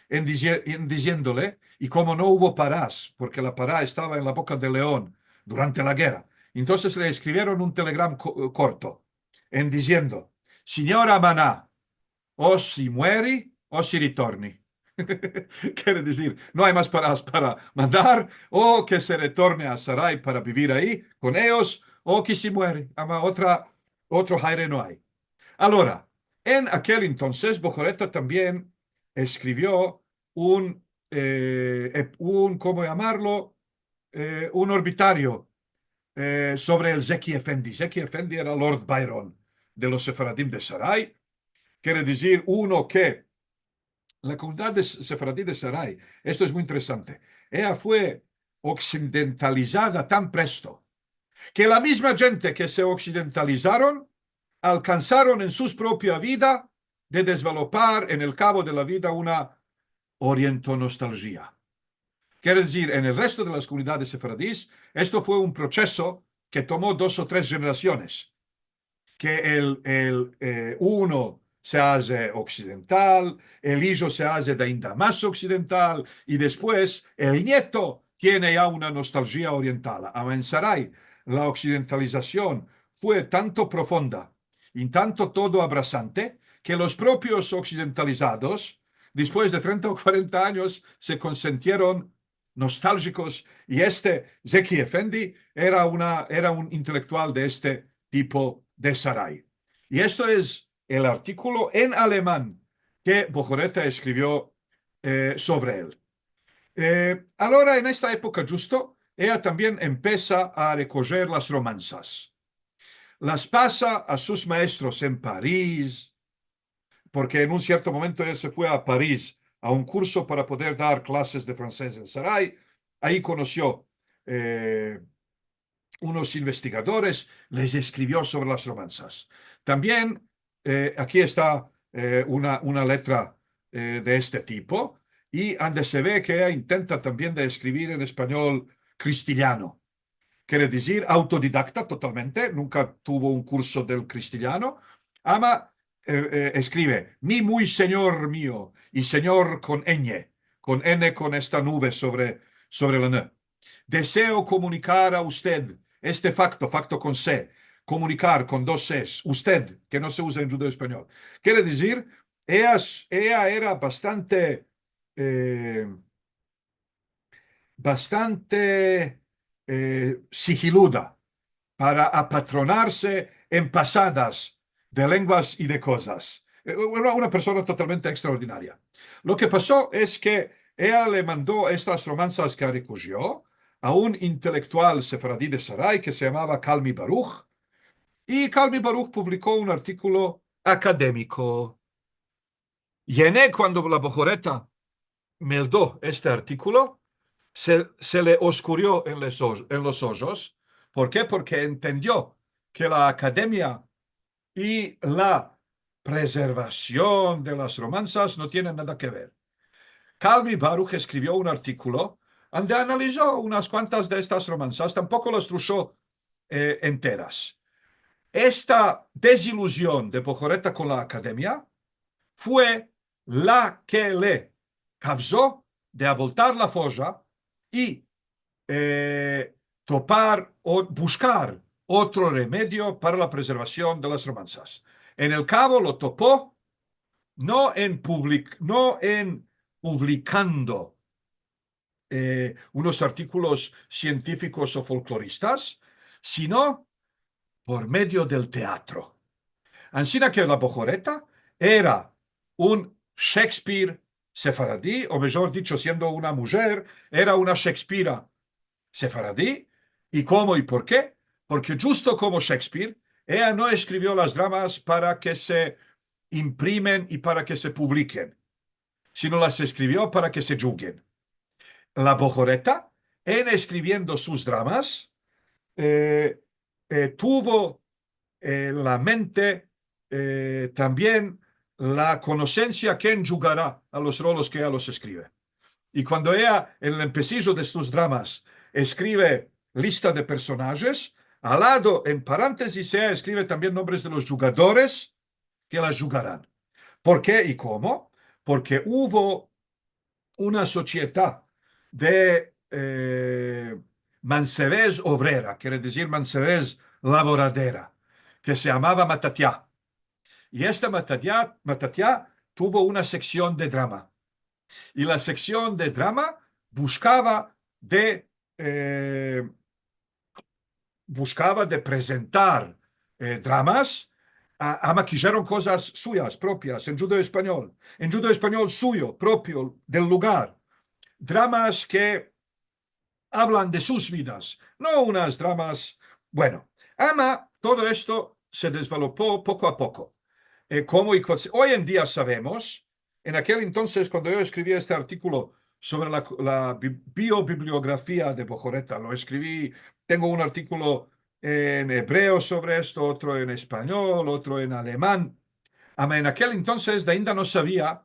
en dizie-, en diziendole, i komo no uvo paras, porke la para estava en la boka del leon durante la gerra, entonses le eskrivieron un telegram ko-, korto, en diziendo, "Sinyora maná, o si mueri, o si ritorni." Kere dizir, no ay mas paras para mandar, o ke se ritorne a Saray para bivir ayi kon eyos, o ke si mueri, ama otra, otro haire no ay. Agora, en akel entonses, Bohoreta tambien eskrivio un, eh, ep-, un, komo yamarlo? Eh, un orbitario, eh, sovre el Zeki Efendi. Zeki Efendi era Lord Byron de los sefaradim de Saray. Kere dizir, uno ke la komunidad de s-, sefaradi de Saray, esto es muy interesante, eya fue oksidentalizada tan presto ke la mizma djente ke se oksidentalizaron alkansaron en sus propia vida de dezvelopar en el kavo de la vida una orientonostaljia. Kere dizir, en el resto de las komunidades sefaradis, esto fue un proseso ke tomo dos o tres jenerasiones, ke el, el, eh, uno se aze oksidental, el ijo se aze dainda mas oksidental, i despues el nieto tiene ya una nostaljia oriental. Ama en Sarai, la oksidentalizasion fue tanto profunda i tanto todo abrasante ke los propios oksidentalizados, despues de trenta o kuarenta anyos, se konsintieron nostaljikos, i este Zeki Efendi era una, era un intelektual de este tipo de Sarai. I esto es el artikulo en aleman ke Bojoreta eskrivio, eh, sovre el. Eh, alora, en esta epoka djusto, eya tambien empesa a rekojer las romansas. Las pasa a sus maestros en Paris, porke en un sierto momento eya se fue a Paris a un kurso para poder dar klases de fransez en Sarai. Ayi konosio, eh, unos investigadores, les eskrivio sovre las romansas. Tambien, eh, aki esta, eh, una, una letra, eh, de este tipo, i ande se ve ke eya intenta tambien de eskrivir en espanyol kristiljano. Kere dizir, autodidakta totalmente, nunka tuvo un kurso del kristiljano, ama, eh, eh, eskrive, mi muy senyor mio, i senyor kon ñ, kon ñ, kon esta nuve sovre, sovre la n. Deseo komunikar a usted este fakto, fakto kon s, komunikar kon dos s, usted, ke no se uza en djudeo-espanyol. Kere dizir, eya, eya era bastante, eh, bastante, eh, sigiluda para apatronarse en pasadas de lenguas i de kozas. Eh, una, una persona totalmente ekstraordinaria. Lo ke paso es ke eya le mando estas romansas ke rekojo a un intelektual sefaradi de Sarai ke se yamava Kalmi Baruch, i Kalmi Baruch publiko un artikulo akademiko. Yene, kuando la Bojoreta meldo este artikulo, se, se le oskurio en les oj-, en los ojos. Por ke? Porke entendio ke la akademia i la prezervasion de las romansas no tienen nada ke ver. Kalmi Baruch eskrivio un artikulo ande analizo unas kuantas de estas romansas, tampoko las trusho, eh, enteras. Esta deziluzion de Bojoreta kon la akademia fue la ke le kavzo de aboltar la foja i, eh, topar o bushkar otro remedio para la prezervasion de las romansas. En el kavo lo topo, no en publik-, no en publikando, eh, unos artikulos sientifikos o folkloristas, sino por medio del teatro. Ansina ke la Bojoreta era un Shakespeare sefaradi, o mejor dicho, siendo una mujer, era una Shakespeara sefaradi. I komo i por ke? Porke djusto komo Shakespeare, eya no eskrivio las dramas para ke se imprimen i para ke se publiken, sino las eskrivio para ke se djugen. La Bojoreta, en eskriviendo sus dramas, eh, eh, tuvo, eh, la mente, eh, tambien la konosensia ken djugara a los rolos ke eya los eskrive. I kuando eya, en el empesijo de sus dramas, eskrive lista de personajes, al lado, en parantesis, eya eskrive tambien nombres de los djugadores ke las djugaran. Por ke i komo? Porke uvo una sosieta de, eh, mansevez ovrera, kere dizir mansevez lavoradera, ke se yamava Matatia. I esta Matatia, Matatia tuvo una seksion de drama. I la seksion de drama bushkava de, eh, bushkava de prezentar, eh, dramas, a, ama ke eran kozas suyas propias, en djudeo-espanyol, en djudeo-espanyol suyo, propio, del lugar. Dramas ke avlan de sus vidas, no unas dramas, bueno, ama todo esto se dezvelopo poko a poko. Eh, komo i kual-, oy en dia savemos, en akel entonses, kuando yo eskrivi este artikulo sovre la, la bi-, biobibliografia de Bojoreta, lo eskrivi, tengo un artikulo en ebreo sovre esto, otro en espanyol, otro en aleman. Ama en akel entonses ainda no savia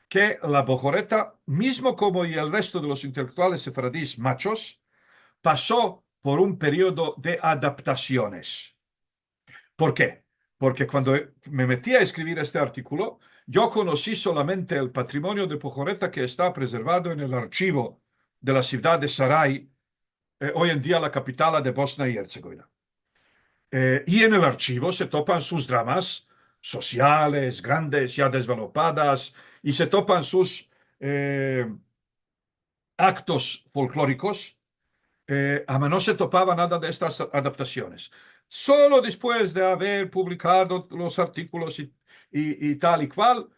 ke la Bohoreta, mizmo komo i el resto de los intelektuales sefaradis machos, paso por un periodo de adaptasiones. Por ke? Porke kuando me meti a eskrivir este artikulo, yo konosi solamente el patrimonio de Bohoreta ke esta prezervado en el archivo de la sivdad de Saray, eh, oy en dia la kapitala de Bosnia i Erzegovina. Eh, i en el archivo se topan sus dramas sosiales, grandes, ya dezvelopadas, i se topan sus, eh, aktos folklorikos, eh, ama no se topava nada de estas adaptasiones. Solo despues de aver publikado los artikulos i, i, i tal i kual,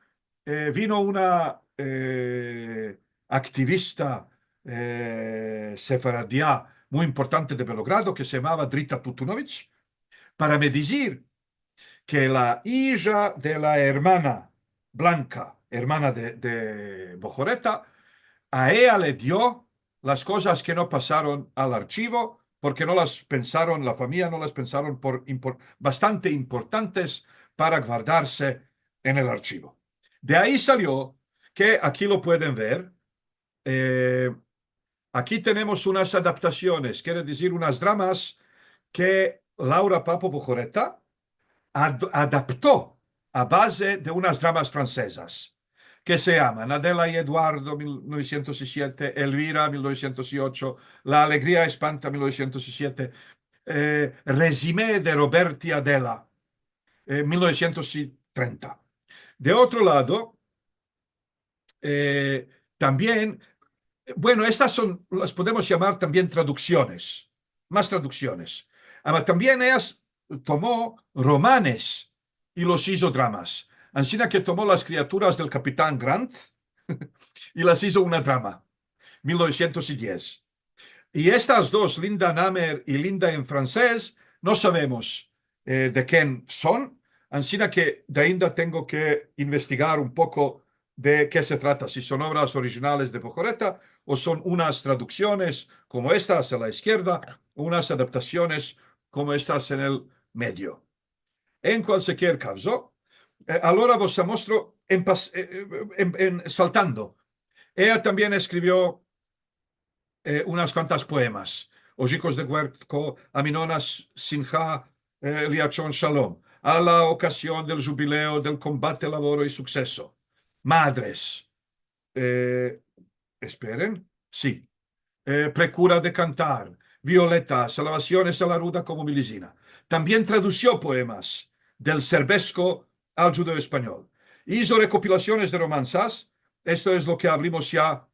eh, vino una, eh, aktivista, eh, sefaradia muy importante de Belogrado ke se yamava Drita Tutunović, para me dizir ke la ija de la ermana Blanka, ermana de, de Bohoreta, a eya le dio las kozas ke no pasaron al archivo, porke no las pensaron, la famiya no las pensaron por impor-, bastante importantes para guardarse en el archivo. De ayi salio ke aki lo pueden ver, eh, aki tenemos unas adaptasiones, kere dizir unas dramas ke Laura Papo Bohoreta ad-, adapto a baze de unas dramas fransezas, ke se yaman Adela i Eduardo, mil novesientos i siete, Elvira, mil novesientos i ocho, La alegria espanta, mil novesientos i siete, eh, Rezime de Robert i Adela, eh, mil novesientos i trenta. De otro lado, eh, tambien, bueno, estas son, las podemos yamar tambien traduksiones, mas traduksiones. Ama tambien eya tomo romanes i los izo dramas. Ansina ke tomo Las kriaturas del kapitan Grant i las izo una drama, mil novesientos i diez. I estas dos, Linda Namer i Linda en fransez, no savemos, eh, de ken son, ansina ke de ainda tengo ke investigar un poko de ke se trata, si son ovras orijinales de Bohoreta o son unas traduksiones komo estas a la izkierda, o unas adaptasiones komo estas en el medio. En kualkier kavzo, eh, alora vos amostro en pas-, eh, eh, en, en saltando. Eya tambien eskrivio, eh, unas kuantas poemas. Ojikos de Guerko, Aminona Sinha, eh, Liachon Shalom, a la okazion del djubileo del kombate, lavoro i sukseso. Madres. Eh, esperen. Si. Eh, Prekura de kantar. Violeta, Salvasiones a la ruda komo milizina. Tambien tradusio poemas del serbesko al djudeo-espanyol. Izo rekopilasiones de romansas, esto es lo ke avlimos ya,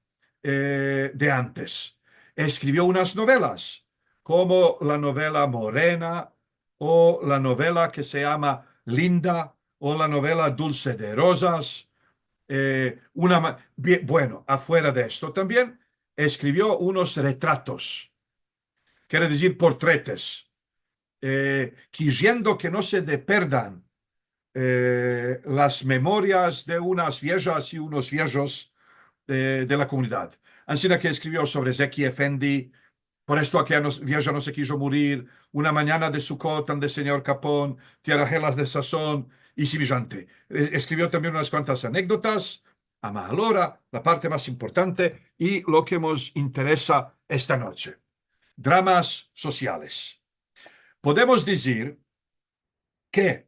eh, de antes. Eskrivio unas novelas, komo la novela Morena, o la novela ke se yama Linda, o la novela Dulce de rozas, eh, una ma-, bie-, bueno, afuera de esto tambien, eskrivio unos retratos, kere dizir portretes, eh, kijiendo ke no se deperdan, eh, las memorias de unas viejas i unos viejos, eh, de la komunidad. Ansina ke eskrivio sovre Zeki Efendi, por esto akeya no-, vieja no se kijo murir, Una manyana de Sukot ande Senyor Kapon, Tierahelas de Sason, i simijante. Eh, eskrivio tambien unas kuantas anekdotas, ama alora, la parte mas importante i lo ke mos interesa esta noche. Dramas sosiales. Podemos dizir ke,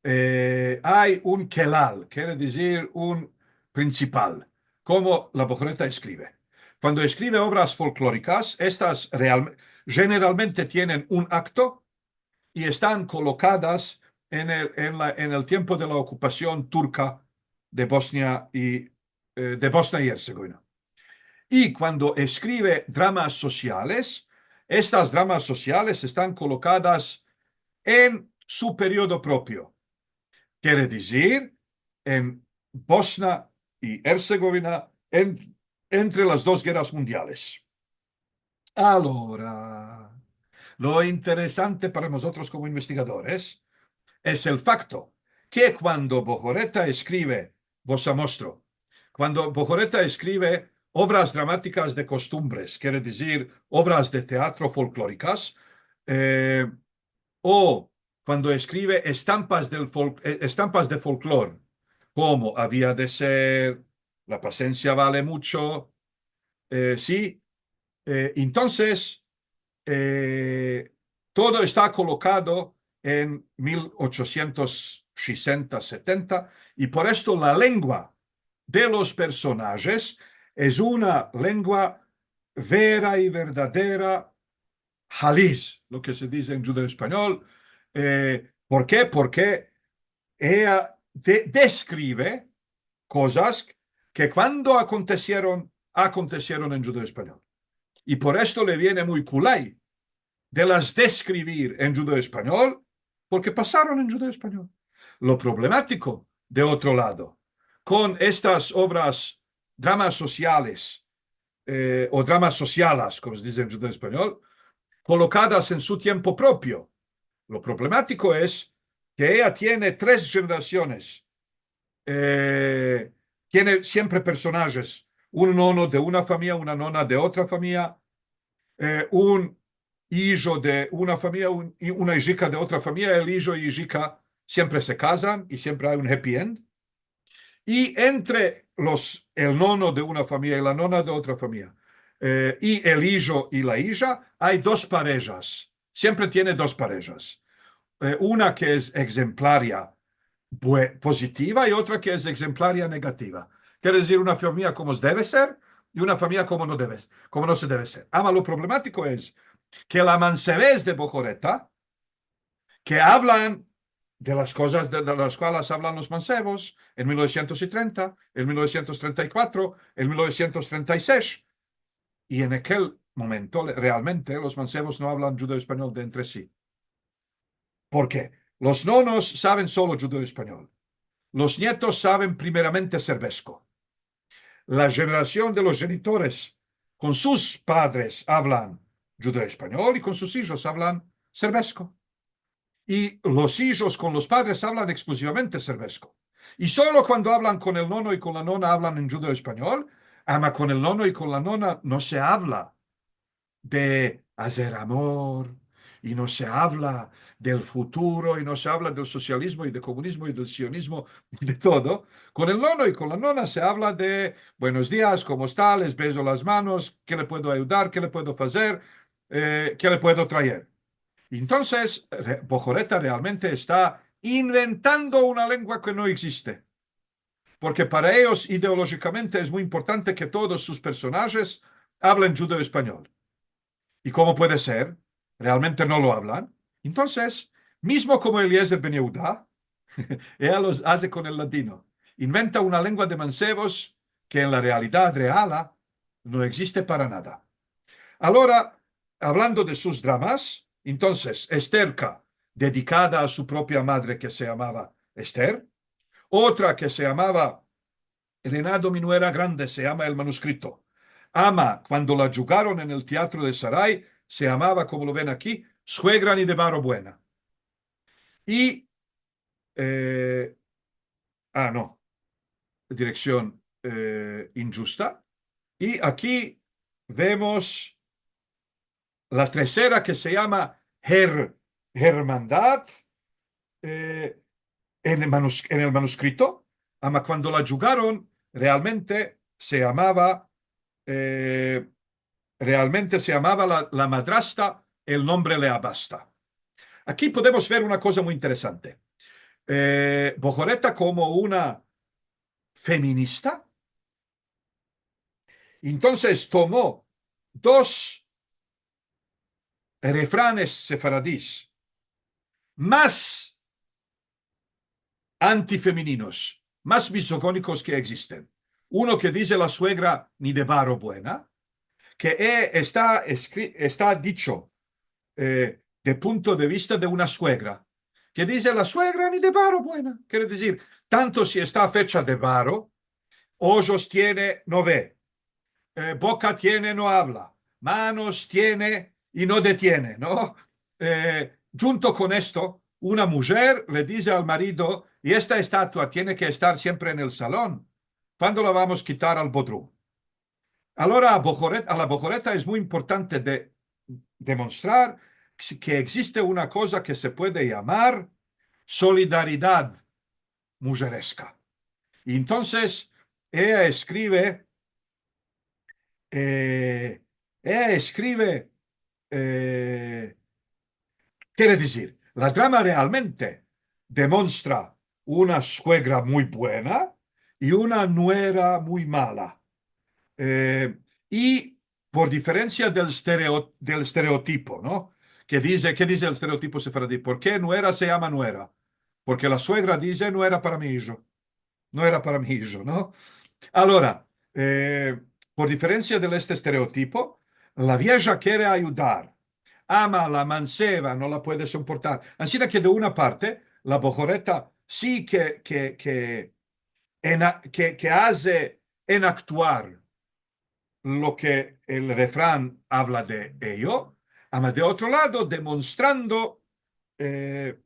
eh, ay un kelal, kere dizir un prinsipal, komo la Bohoreta eskrive. Kuando eskrive ovras folklorikas, estas real-, jeneralmente tienen un akto i estan kolokadas en el, en la, en el tiempo de la okupasion turka de Bosnia i, eh, de Bosnia i Herzegovina. I kuando eskrive dramas sosiales, estas dramas sosiales estan kolokadas en su periodo propio. Kere dizir, en Bosnia i Herzegovina, en, entre las dos gerras mundiales. Alora, lo interesante para mozotros komo investigadores es el fakto ke kuando Bohoreta eskrive, vos amostro, kuando Bohoreta eskrive ovras dramatikas de kostumbres, kere dizir, ovras de teatro folklorikas, eh, o kuando eskrive estampas del fol-, eh, estampas de folklor, komo Avia de ser, La pasensia vale mucho, eh, si, eh, entonses, eh, todo esta kolokado en mil ochosientos sesenta, setenta, i por esto la lengua de los personajes es una lengua vera i verdadera haliz, lo ke se dize en djudeo-espanyol. Eh, por ke? Porke eya de-, deskrive kozas ke kuando akontesieron, akontesieron en djudeo-espanyol. I por esto le viene muy kulay de las deskrivir en djudeo-espanyol, porke pasaron en djudeo-espanyol. Lo problematiko, de otro lado, kon estas ovras, dramas sosiales, eh, o dramas sosialas, komo se dize en djudeo-espanyol, kolokadas en su tiempo propio. Lo problematiko es ke eya tiene tres jenerasiones, eh, tiene siempre personajes, un nono de una famiya, una nona de otra famiya, eh, un ijo de una famiya, un, i una ijika de otra famiya, el ijo i ijika siempre se kazan i siempre ay un happy end. I entre los, el nono de una famiya i la nona de otra famiya, eh, i el ijo i la ija, ay dos parejas. Siempre tiene dos parejas. Eh, una ke es egzemplaria bue-, pozitiva i otra ke es egzemplaria negativa. Kere dizir, una famiya komo deve ser i una famiya komo no deve, komo no se deve ser. Ama lo problematiko es ke la mansevez de Bojoreta, ke avlan de las kozas de, de las kualas avlan los mansevos en mil novesientos i trenta, en mil novesientos trenta i kuatro, en mil novesientos trenta i sesh, i en akel momento, le-, realmente, los mansevos no avlan djudeo-espanyol de entre si. Porke los nonos saven solo djudeo-espanyol. Los nietos saven primeramente serbesko. La jenerasion de los jenitores kon sus padres avlan djudeo-espanyol i kon sus ijos avlan serbesko. I los ijos kon los padres avlan ekskluzivamente serbesko. I solo kuando avlan kon el nono i kon la nona avlan en djudeo-espanyol, ama kon el nono i kon la nona no se avla de azer amor, i no se avla del futuro, i no se avla del sosializmo i del komunizmo i del sionizmo, de todo. Kon el nono i kon la nona se avla de buenos dias, komo esta, les bezo las manos, ke le puedo ayudar, ke le puedo fazer, eh, ke le puedo traer. Entonses, re-, Bojoreta realmente esta inventando una lengua ke no egziste. Porke para eyos, ideolojikamente, es muy importante ke todos sus personajes avlen djudeo-espanyol. I komo puede ser? Realmente no lo avlan. Entonses, mizmo komo Eliezer ben Yehuda, eya lo aze kon el ladino. Inventa una lengua de mansevos ke en la realidad reala no egziste para nada. Agora, avlando de sus dramas, entonses, Esterka, dedikada a su propia madre ke se yamava Ester, otra ke se yamava Renado mi nuera grande, se yama el manuskrito. Ama, kuando la djugaron en el teatro de Saray, se yamava, komo lo ven aki, Suegra ni de baro buena. I, eh, a, no, direksion, eh, indjusta. I aki vemos la tersera ke se yama Her-, Hermandad, eh, en el manus-, en el manuskrito, ama kuando la djugaron, realmente se yamava, eh, realmente se yamava la, la madrasta, el nombre le abasta. Aki podemos ver una koza muy interesante. Eh, Bojoreta komo una feminista, entonses tomo dos refranes sefaradis mas antifemininos, mas mizoginikos ke egzisten. Uno ke dize la suegra ni de baro buena, ke, eh, esta eskri-, esta dicho, eh, de punto de vista de una suegra, ke dize la suegra ni de baro buena. Kere dizir, tanto si esta fecha de baro, ojos tiene, no ve, eh, boka tiene, no avla, manos tiene i no detiene, no? Eh, djunto kon esto, una mujer le dize al marido, i esta estatua tiene ke estar siempre en el salon, kuando la vamos kitar al bodrum? Agora, a Bojoret-, a la Bojoreta es muy importante de demonstrar ke egziste una koza ke se puede yamar solidaridad mujereska. I entonses, eya eskrive, e, eya eskrive, e, kere dizir, la drama realmente demonstra una suegra muy buena i una nuera muy mala. E, i por diferensia del stereo-, del stereotipo, no? Ke dize, ke dize el stereotipo sefaradi? Por ke nuera se yama nuera? Porke la suegra dize, "Nuera para mi ijo. Nuera para mi ijo", no? Alora, e, por diferensia del este stereotipo, la vieja kere ayudar. Ama la manseva, no la puede soportar. Ansina ke de una parte, la bohoreta si ke, ke, ke, ena-, ke, ke aze enaktuar lo ke el refran avla de eyo, ama de otro lado, demonstrando, e,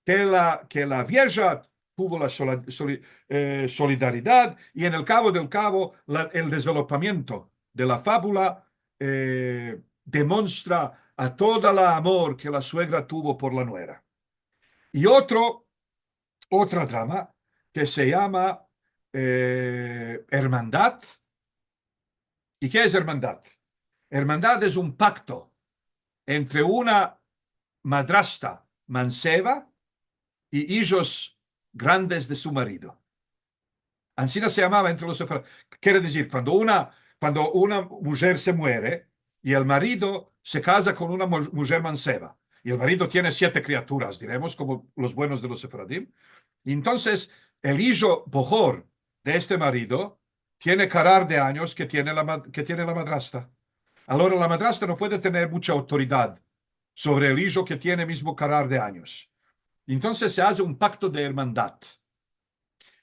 ke la, ke la vieja tuvo la sola-, soli-, e, solidaridad, i en el kavo del kavo, la, el dezvelopamiento de la fabula, e, demonstra a toda la amor ke la suegra tuvo por la nuera. I otro, otra drama ke se yama, e, Ermandad. I ke es ermandad? Ermandad es un pakto entre una madrasta manseva i ijos grandes de su marido. Ansina se yamava entre los sefara-, kere dizir, kuando una, kuando una mujer se muere i el marido se kaza kon una mu-, mujer manseva, i el marido tiene siete kriaturas, diremos, komo los buenos de los sefaradim, i entonses el ijo bohor de este marido tiene karar de anyos ke tiene la ma-, ke tiene la madrasta. Alora, la madrasta no puede tener mucha otoridad sovre el ijo ke tiene mizmo karar de anyos. Entonses se aze un pakto de ermandad.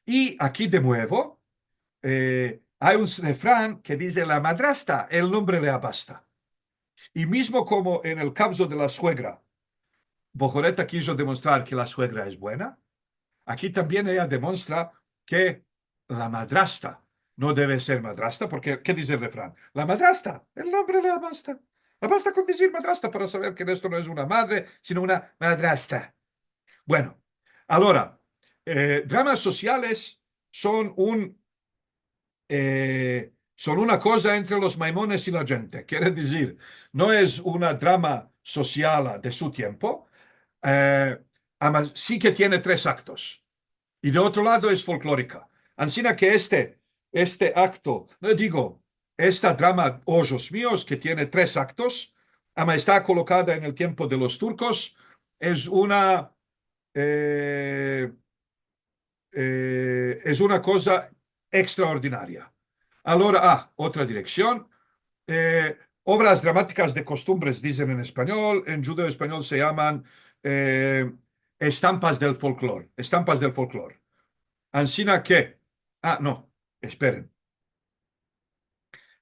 I aki de muevo, e, ay un refran ke dize, "La madrasta, el nombre le abasta". I mizmo komo en el kavzo de la suegra, Bohoreta kijo demonstrar ke la suegra es buena, aki tambien eya demonstra ke la madrasta no deve ser madrasta, porke, ke dize el refran? "La madrasta, el nombre le abasta". Abasta kon dizir madrasta para saver ke esto no es una madre, sino una madrasta. Bueno, alora, e, dramas sosiales son un, e, son una koza entre los maimones i la djente. Kere dizir, no es una drama sosiala de su tiempo, e, ama si ke tiene tres aktos. I de otro lado es folklorika. Ansina ke este, este akto, no digo, esta drama Ojos mios, ke tiene tres aktos, ama esta kolokada en el tiempo de los turkos, es una, e, e, es una koza ekstraordinaria. Alora, a, otra direksion, e, ovras dramatikas de kostumbres, dizen en espanyol, en djudeo-espanyol se yaman, e, estampas del folklor, estampas del folklor. Ansina ke, a, no, esperen.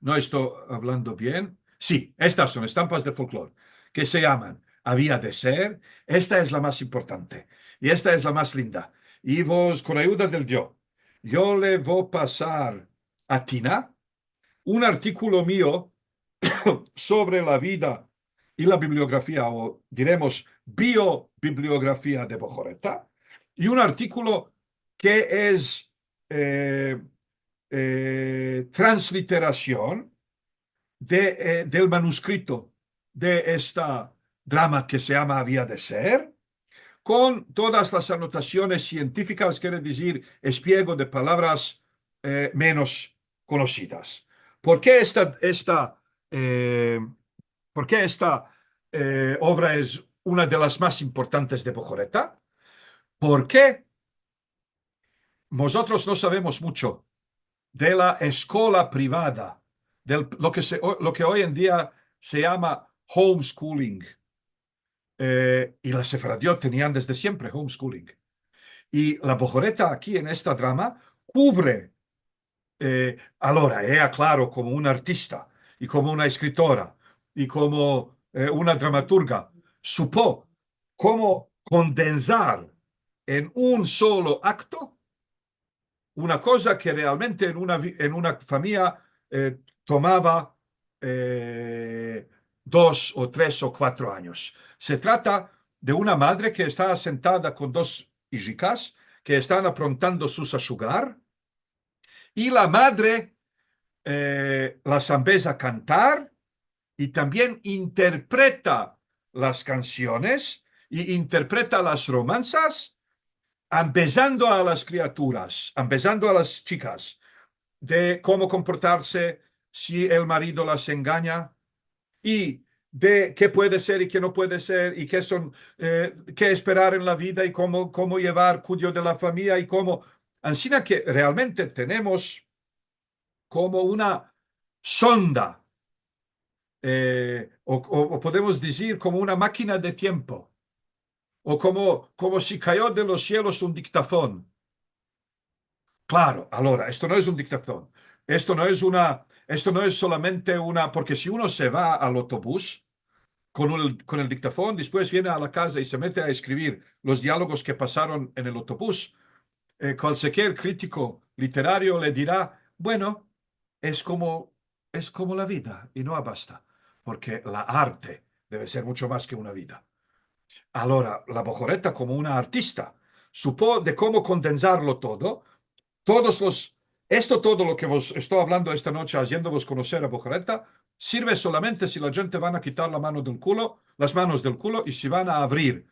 No esto avlando bien. Si, estas son estampas del folklor, ke se yaman Avia de ser, esta es la mas importante, i esta es la mas linda, i vos, kon ayuda del Dio, yo le vo pasar a Tina un artikulo mio sovre la vida i la bibliografia, o diremos, biobibliografia de Bohoreta, i un artikulo ke es, e, e, transliterasion de, e, del manuskrito de esta drama ke se yama Avia de ser, kon todas las anotasiones sientifikas, kere dizir, espiego de palavras, e, menos konosidas. Por ke esta, esta, e, por ke esta, e, ovra es una de las mas importantes de Bohoreta? Porke mozotros no savemos muncho de la eskola privada, del, lo ke se, o, lo ke oy en dia se yama homeschooling. E, i la sefaradiot tenian desde siempre homeschooling. I la Bohoreta aki en esta drama kuvre, e, alora, eya, klaro, komo una artista, i komo una eskritora, i komo, e, una dramaturga, supo komo kondensar en un solo akto una koza ke realmente en una vi-, en una famiya, e, tomava, e, dos o tres o kuatro anyos. Se trata de una madre ke esta asentada kon dos ijikas ke estan aprontando sus ashugar, i la madre, eh, las ambeza a kantar i tambien interpreta las kansiones i interpreta las romansas, ambezando a las kriaturas, ambezando a las chikas de komo komportarse si el marido las enganya i de ke puede ser i ke no puede ser i ke son, eh, ke esperar en la vida i komo, komo yevar kudio de la famiya i komo. Ansina ke realmente tenemos komo una sonda, eh, o, o, o podemos dizir komo una makina de tiempo, o komo, komo si kayo de los sielos un diktafon. Klaro, alora, esto no es un diktafon. Esto no es una, esto no es solamente una, porke si uno se va al otobus kon el, kon el diktafon, despues viene a la kaza i se mete a eskrivir los dialogos ke pasaron en el otobus, eh, kualsiker kritiko literario le dira, bueno, es komo, es komo la vida i no abasta, porke la arte deve ser muncho mas ke una vida. Alora, la Bojoreta, komo una artista, supo de komo kondensarlo todo, todos los, esto todo lo ke vos esto avlando esta noche, aziendovos konoser a Bojoreta, sirve solamente si la djente van a kitar la mano del kulo, las manos del kulo, i si van a avrir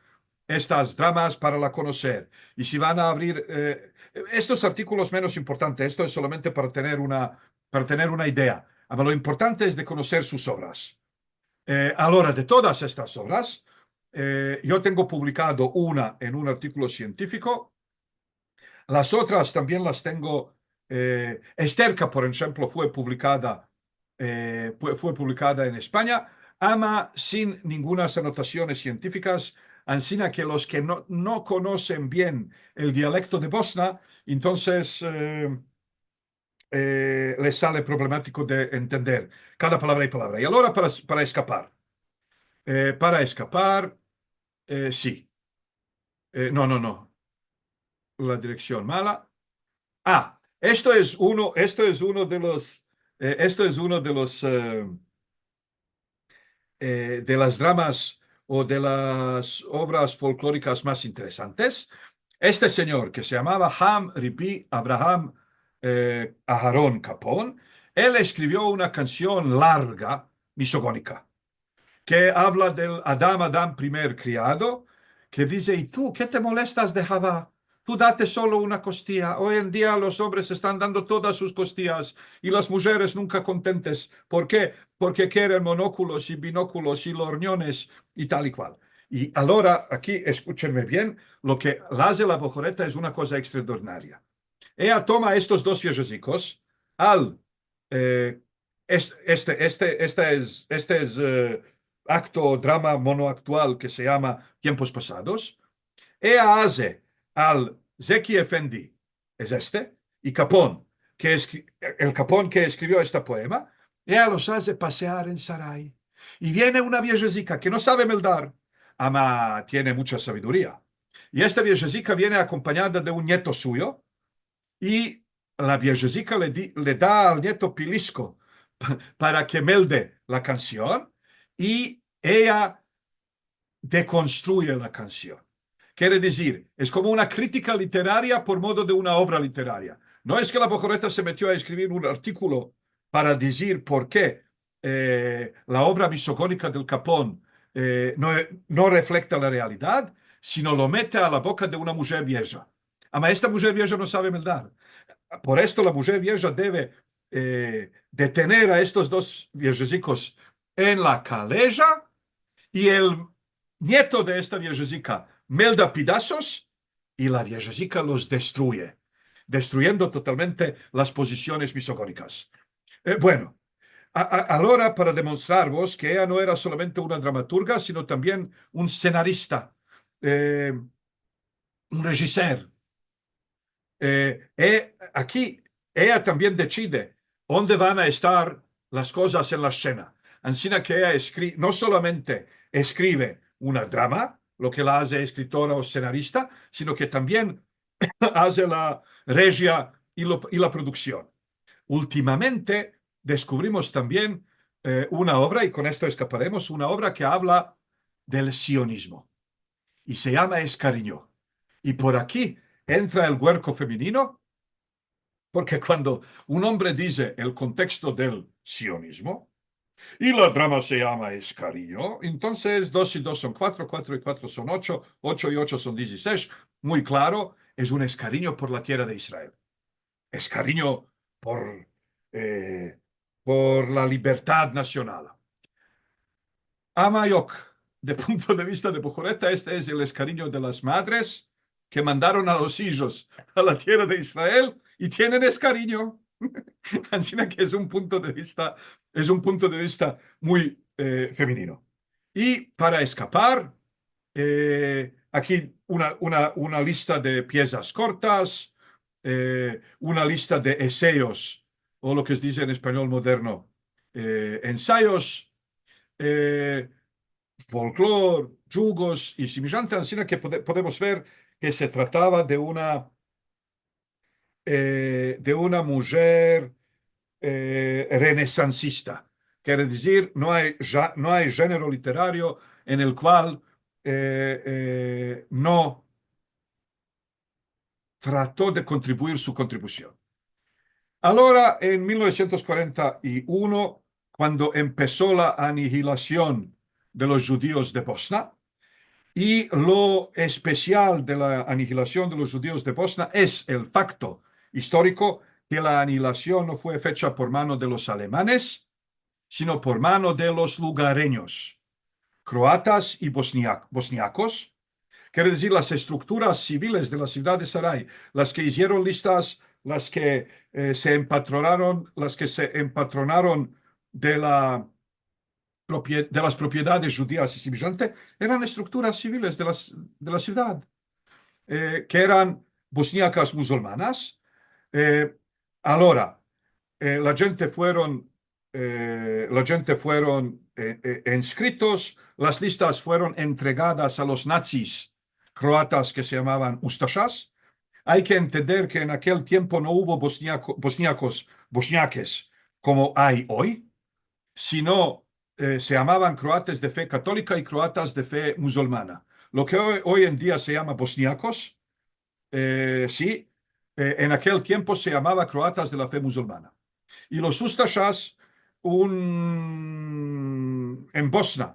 estas dramas para la konoser, i si van a avrir, eh, estos artikolos menos importantes, esto es solamente para tener una, para tener una idea. Ama lo importante es de konoser sus ovras. Eh, alora, de todas estas ovras, eh, yo tengo publikado una en un artikolo sientifiko, las otras tambien las tengo, eh, Esterka, por enshemplo, fue publikada, eh, fue, fue publikada en Espanya, ama sin ningunas anotasiones sientifikas, ansina ke los ke no, no konosen bien el dialekto de Bosna, entonses, eh, eh, les sale problematiko de entender kada palavra i palavra. I alora para, para eskapar, eh, para eskapar, eh, si. Eh, no, no, no. La direksion mala. Ah, esto es uno, esto es uno de los, eh, esto es uno de los, eh, eh, de las dramas o de las ovras folklorikas mas interesantes. Este sinyor, ke se yamava Ham Ribi Avraham, eh, Aharon Kapon, el eskrivio una kansion larga, misogonika, ke avla del Adam, Adam, primer kriado, ke dize, i tu, ke te molestas de Hava? Tu date solo una kostia. Oy en dia los ombres estan dando todas sus kostias i las mujeres nunka kontentes. Por ke? Porke keren monokulos i binokulos i lorniones i tal i kual. I alora, aki, eskuchenme bien, lo ke la aze la Bojoreta es una koza ekstraordinaria. Eya toma estos dos viejezikos, al, eh, es-, este, este, este es, este es, eh, akto, drama monoaktual ke se yama Tiempos Pasados. Eya aze al Zeki Efendi, es este, i Kapon, ke eskri-, el Kapon ke eskrivio esta poema, eya los aze pasear en saray. I viene una viejezika ke no save meldar, ama tiene muncha saviduria. I esta viejezika viene akompanyada de un nieto suyo, i la viejezika le di-, le da al nieto pilisko pa-, para ke melde la kansion, i eya dekonstruye la kansion. Kere dizir, es komo una kritika literaria por modo de una ovra literaria. No es ke la Bojoreta se metio a eskrivir un artikolo para dizir por ke, eh, la ovra misogonika del Kapon, eh, no, no reflekta la realidad, sino lo mete a la boka de una mujer vieja. Ama esta mujer vieja no save meldar. Por esto la mujer vieja deve, eh, detener a estos dos viejezikos en la kaleja, i el nieto de esta viejezika melda pidasos, i la viejezika los destruye, destruyendo totalmente las pozisiones misogonikas. Eh, bueno, a, a, alora para demostrarvos ke eya no era solamente una dramaturga, sino tambien un senarista, eh, un rejiser. Eh, e aki, eya tambien deside onde van a estar las kozas en la sena. Ansina ke eya eskri-, no solamente eskrive una drama, lo ke la aze eskritora o senarista, sino ke tambien aze la rejia i lo, i la produksion. Ultimamente deskuvrimos tambien eh, una ovra, i kon esto eskaparemos, una ovra ke avla del sionizmo. I se yama Eskarinyo. I por aki entra el guerko feminino, porke kuando un ombre dize el konteksto del sionizmo, i la drama se yama Eskarinyo, entonses dos i dos son kuatro, kuatro i kuatro son ocho, ocho i ocho son dizisesh, muy klaro, es un eskarinyo por la tierra de Israel. Eskarinyo por, eh, por la libertad nasional. Ama yok, de punto de vista de Bohoreta, este es el eskarinyo de las madres ke mandaron a los ijos a la tierra de Israel i tienen eskarinyo. Ansina ke es un punto de vista, es un punto de vista muy, eh, feminino. I para eskapar, eh, aki una, una, una lista de piezas kortas, eh, una lista de eseyos, o lo ke se dize en espanyol moderno, eh, ensayos, eh, folklor, djugos i simijante, ansina ke pode-, podemos ver ke se tratava de una, eh, de una mujer, eh, renesansista. Kere dizir, no ay ja-, no ay jenero literario en el kual, eh, eh, no trato de kontribuir su kontribusion. Alora, en mil novesientos kuarenta i uno, kuando empeso la anihilasion de los djudios de Bosna, i lo espesial de la anihilasion de los djudios de Bosna es el fakto istoriko ke la anihilasion no fue fecha por mano de los alemanes, sino por mano de los lugarenyos, kroatas i bosnia-, bosniakos, kere dizir, las estrukturas siviles de la sivdad de Saray, las ke izieron listas, las ke, eh, se empatronaron, las ke se empatronaron de la propie-, de las propiedades djudias i simijante, eran estrukturas siviles de las, de la sivdad, eh, ke eran bosniakas muzulmanas. Eh, alora, eh, la djente fueron, eh, la djente fueron, eh, eh, enskritos, las listas fueron entregadas a los nazis kroatas ke se yamavan ustashas. Ay ke entender ke en akel tiempo no uvo bosniako-, bosniakos, bosniakes, komo ay oy, sino, eh, se yamavan kroates de fe katolika i kroatas de fe muzulmana. Lo ke oy, oy en dia se yama bosniakos, eh, si, eh, en akel tiempo se yamava kroatas de la fe muzulmana. I los ustashas, un, en Bosna,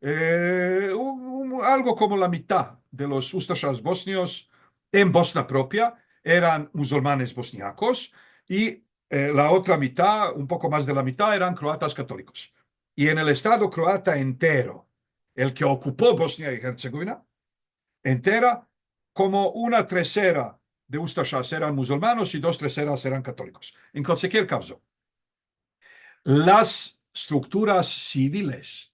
eh, un, un, algo komo la mitad de los ustashas bosnios en Bosna propia eran muzulmanes bosniakos i, eh, la otra mitad, un poko mas de la mitad, eran kroatas katolikos. I en el Estado kroata entero, el ke okupo Bosnia i Herzegovina entera, komo una tresera de ustashas eran muzulmanos i dos treseras eran katolikos. En kualkier kavzo, las strukturas siviles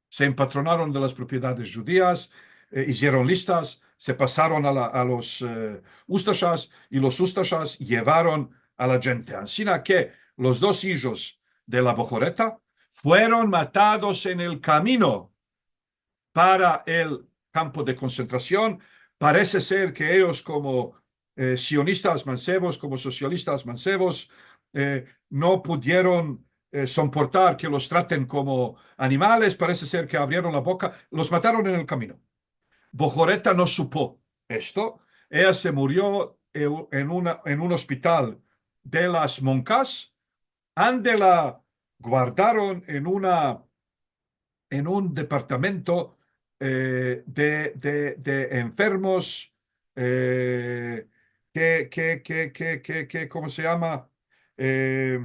se empatronaron de las propiedades djudias, eh, izieron listas, se pasaron a la, a los, eh, ustashas, i los ustashas yevaron a la djente. Ansina ke los dos ijos de la Bohoreta fueron matados en el kamino para el kampo de konsentrasion. Parese ser ke eyos, komo, eh, sionistas mansevos, komo sosialistas mansevos, eh, no pudieron, eh, soportar ke los traten komo animales, parese ser ke avrieron la boka, los mataron en el kamino. Bohoreta no supo esto. Eya se murio, eh, en una, en un ospital de las monkas, ande la guardaron en una, en un departamento, eh, de, de, de enfermos, eh, ke, ke, ke, ke, ke, ke, komo se yama? Eh,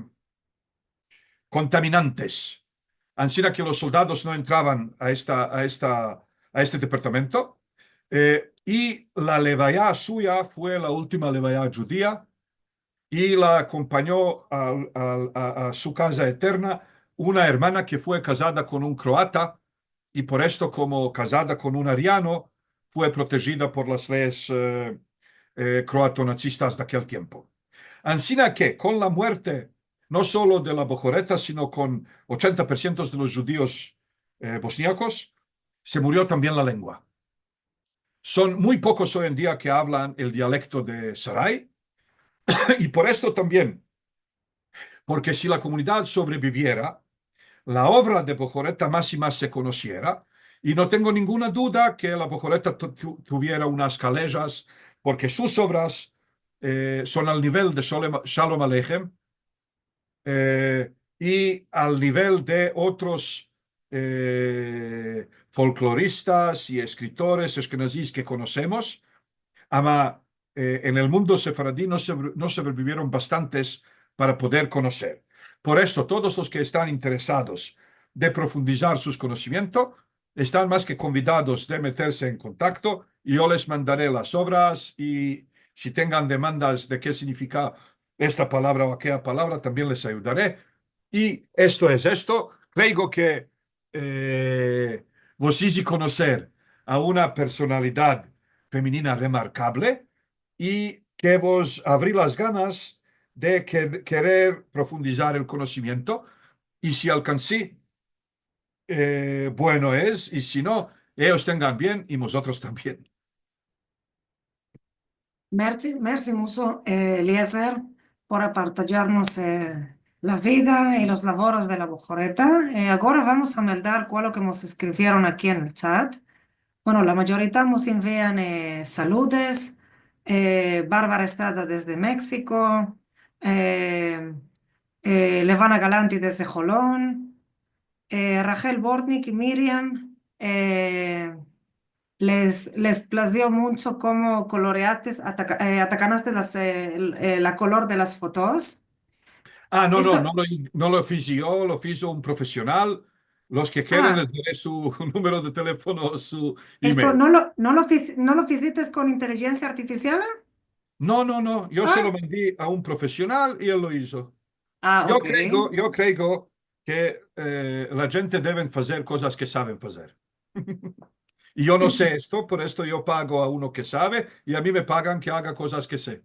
kontaminantes. Ansina ke los soldados no entravan a esta, a esta, a este departamento. Eh, i la levaya suya fue la ultima levaya djudia, i la akompanyo a, a, a, a su kaza eterna una ermana ke fue kazada kon un kroata, i por esto, komo kazada kon un ariano, fue protejida por las leyes, eh, eh, kroato-nazistas de akel tiempo. Ansina ke, kon la muerte, no solo de la Bohoreta, sino kon ochenta por siento de los djudios, eh, bosniakos, se murio tambien la lengua. Son muy pokos oy en dia ke avlan el dialekto de Saray, i por esto tambien, porke si la komunidad sovreviviera, la ovra de Bojoreta mas i mas se konosiera, i no tengo ninguna duda ke la Bojoreta tu-, tu-, tuviera unas kalejas, porke sus ovras, eh, son al nivel de Sholem-, Shalom Aleichem, eh, i al nivel de otros, eh, folkloristas i eskritores ashkenazis ke konosemos, ama, eh, en el mundo sefaradi no se, no sobrevivieron bastantes para poder konoser. Por esto, todos los ke estan interesados de profundizar sus konosimientos, estan mas ke konvidados de meterse en kontakto, i yo les mandare las ovras, i si tengan demandas de ke signifika esta palavra o akeya palavra, tambien les ayudare. I esto es esto. Kreigo ke, eh, vos izi konoser a una personalidad femenina remarkable i ke vos avri las ganas de ke-, kerer profundizar el konosimiento, i si alkansi, eh, bueno es, i si no, eyos tengan bien i mozotros tambien. Mersi, mersi muncho, eh, Eliezer, por apartajarmos, eh, la vida i los lavoros de la Bojoreta. Eh, agora vamos a meldar kualo ke mos eskrivieron aki en el chat. Bueno, la majorita mos envian, eh, saludes, eh, Barbara Estrada desde Meksiko, eh, eh, Levana Galanti desde Holon, eh, Rachel Bortnick i Miriam, eh, les, les plazio muncho komo koloreastes, ataka-, eh, atakanaste las, eh, el, eh, la kolor de las fotos. Ah, no, no, no lo, no lo fizi yo, lo fizo un profesional. Los ke keren les dare su numero de telefono, su email. Esto no lo, no lo fiz-, no lo fizites kon intelijensia artifisial? No, no, no. Yo se lo mandi a un profesional i el lo izo. Ah, ok. Yo kreigo, yo kreigo ke, eh, la djente deven fazer kozas ke saven fazer. I yo no se esto, por esto yo pago a uno ke save i a mi me pagan ke aga kozas ke se.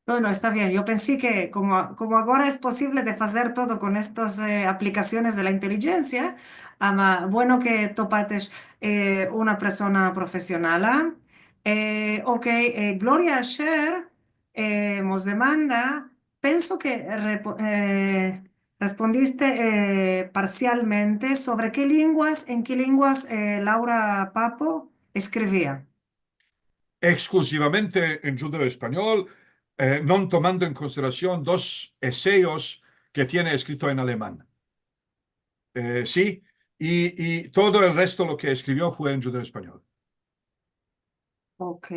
Bueno, esta bien. Yo pensi ke komo, komo agora es posivle de fazer todo kon estas, eh, aplikasiones de la intelijensia, ama, bueno ke topates, eh, una persona profesionala. Eh, ok, eh, Gloria Asher, eh, mos demanda, penso ke repo-, eh, respondiste, eh, parsialmente sovre ke lenguas, en ke lenguas, eh, Laura Papo eskrivia. Eksklusivamente en djudeo-espanyol, eh, no tomando en konsiderasion dos eseyos ke tiene eskrito en aleman. Eh, si, i, i todo el resto lo ke eskrivio fue en djudeo-espanyol. Ok.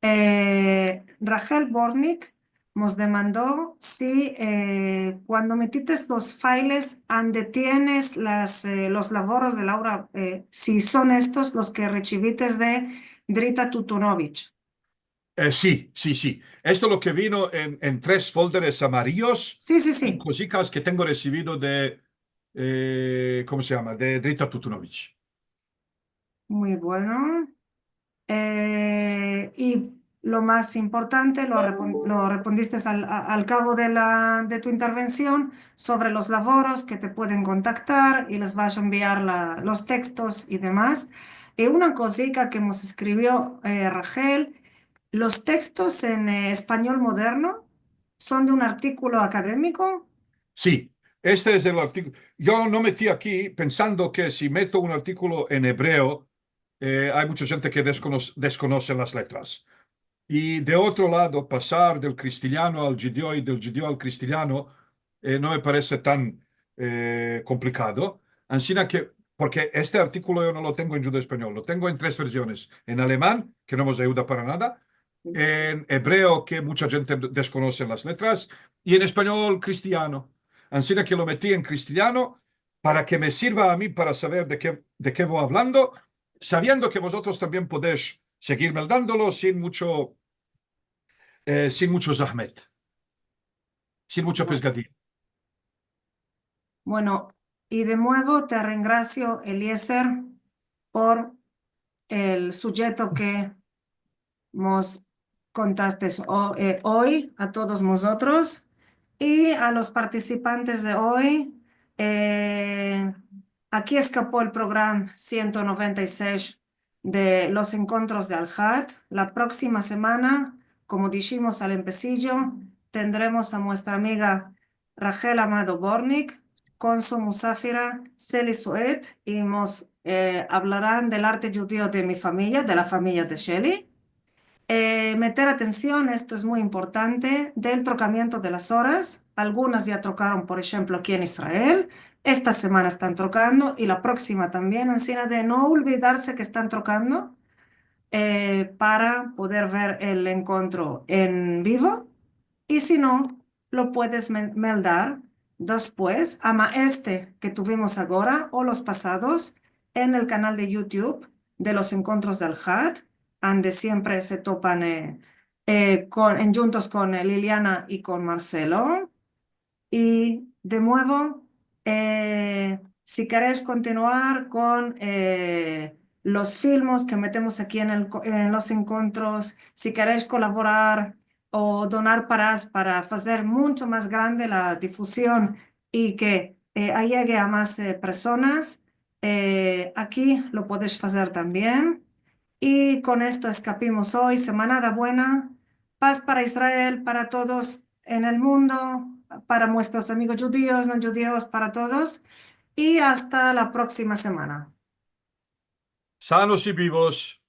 Eh, Rachel Bortnick mos demando si, eh, kuando metites los files ande tienes las, eh, los lavoros de Laura, eh, si son estos los ke rechivites de Drita Tutunovich. Eh, si, si, si. Esto lo ke vino en, en tres folderes amariyos. Si, si, si. Kozikas ke tengo resivido de, eh, komo se yama? De Drita Tutunovich. Muy bueno. Eh, i lo mas importante, lo repon-, lo repondiste al, a-, al kavo de la, de tu intervension sovre los lavoros ke te pueden kontaktar i les vas a enviar la, los tekstos i demas. I una kozika ke mos eskrivio, eh, Rachel, los tekstos en, eh, espanyol moderno son de un artikolo akademiko? Si, este es el artikolo. Yo no meti aki pensando ke si meto un artikolo en ebreo, eh, ay muncha djente ke deskono-, deskonosen las letras. I de otro lado, pasar del kristilyano al djudeo i del djudeo al kristilyano, eh, no me parese tan, eh, komplikado. Ansina ke, porke este artikolo yo no lo tengo en djudeo-espanyol, lo tengo en tres verziones. En aleman, ke no mos ayuda para nada, en ebreo, ke muncha djente deskonosen las letras, i en espanyol kristilyano. Ansina ke lo meti en kristilyano para ke me sirva a mi para saver de ke, de ke vo avlando, saviendo ke vozotros tambien podesh segir meldandolo sin muncho, eh, sin muncho zahmet, sin muncha pesgadiya. Bueno, i de muevo te rengrasio, Eliezer, por el sujeto ke mos kontastes o-, eh, oy a todos mozotros i a los partisipantes de oy. Eh, aki eskapo el programa siento noventa i sesh de los enkontros de Alhat. La proksima semana, komo dishimos al empesijo, tendremos a muestra amiga Rachel Amado Bortnick, kon su musafira Shelly Suet i mos, eh, avlaran del arte djudio de mi famiya, de la famiya de Shelly. Eh, meter atension, esto es muy importante, del trokamiento de las oras. Algunas ya trokaron, por enshemplo, aki en Israel. Esta semana estan trokando i la proksima tambien, ansina de no olvidarse ke estan trokando, eh, para poder ver el enkontro en bivo. I si no, lo puedes men-, meldar despues, ama este ke tuvimos agora o los pasados, en el kanal de YouTube de los Enkontros del Had, ande siempre se topan, eh, eh, kon, endjuntos kon, eh, Liliana i kon Marcelo. I de muevo, eh, si keresh kontinuar kon, eh, los filmos ke metemos aki en el ko-, en los enkontros, si keresh kolaborar o donar paras para fazer muncho mas grande la difusion i ke, eh, ayegue a mas, eh, personas, eh, aki lo podesh fazer tambien. I kon esto eskapimos oy. Semanada buena. Paz para Israel, para todos en el mundo, para muestros amigos djudios, no djudios, para todos. I asta la proksima semana. Sanos i bivos.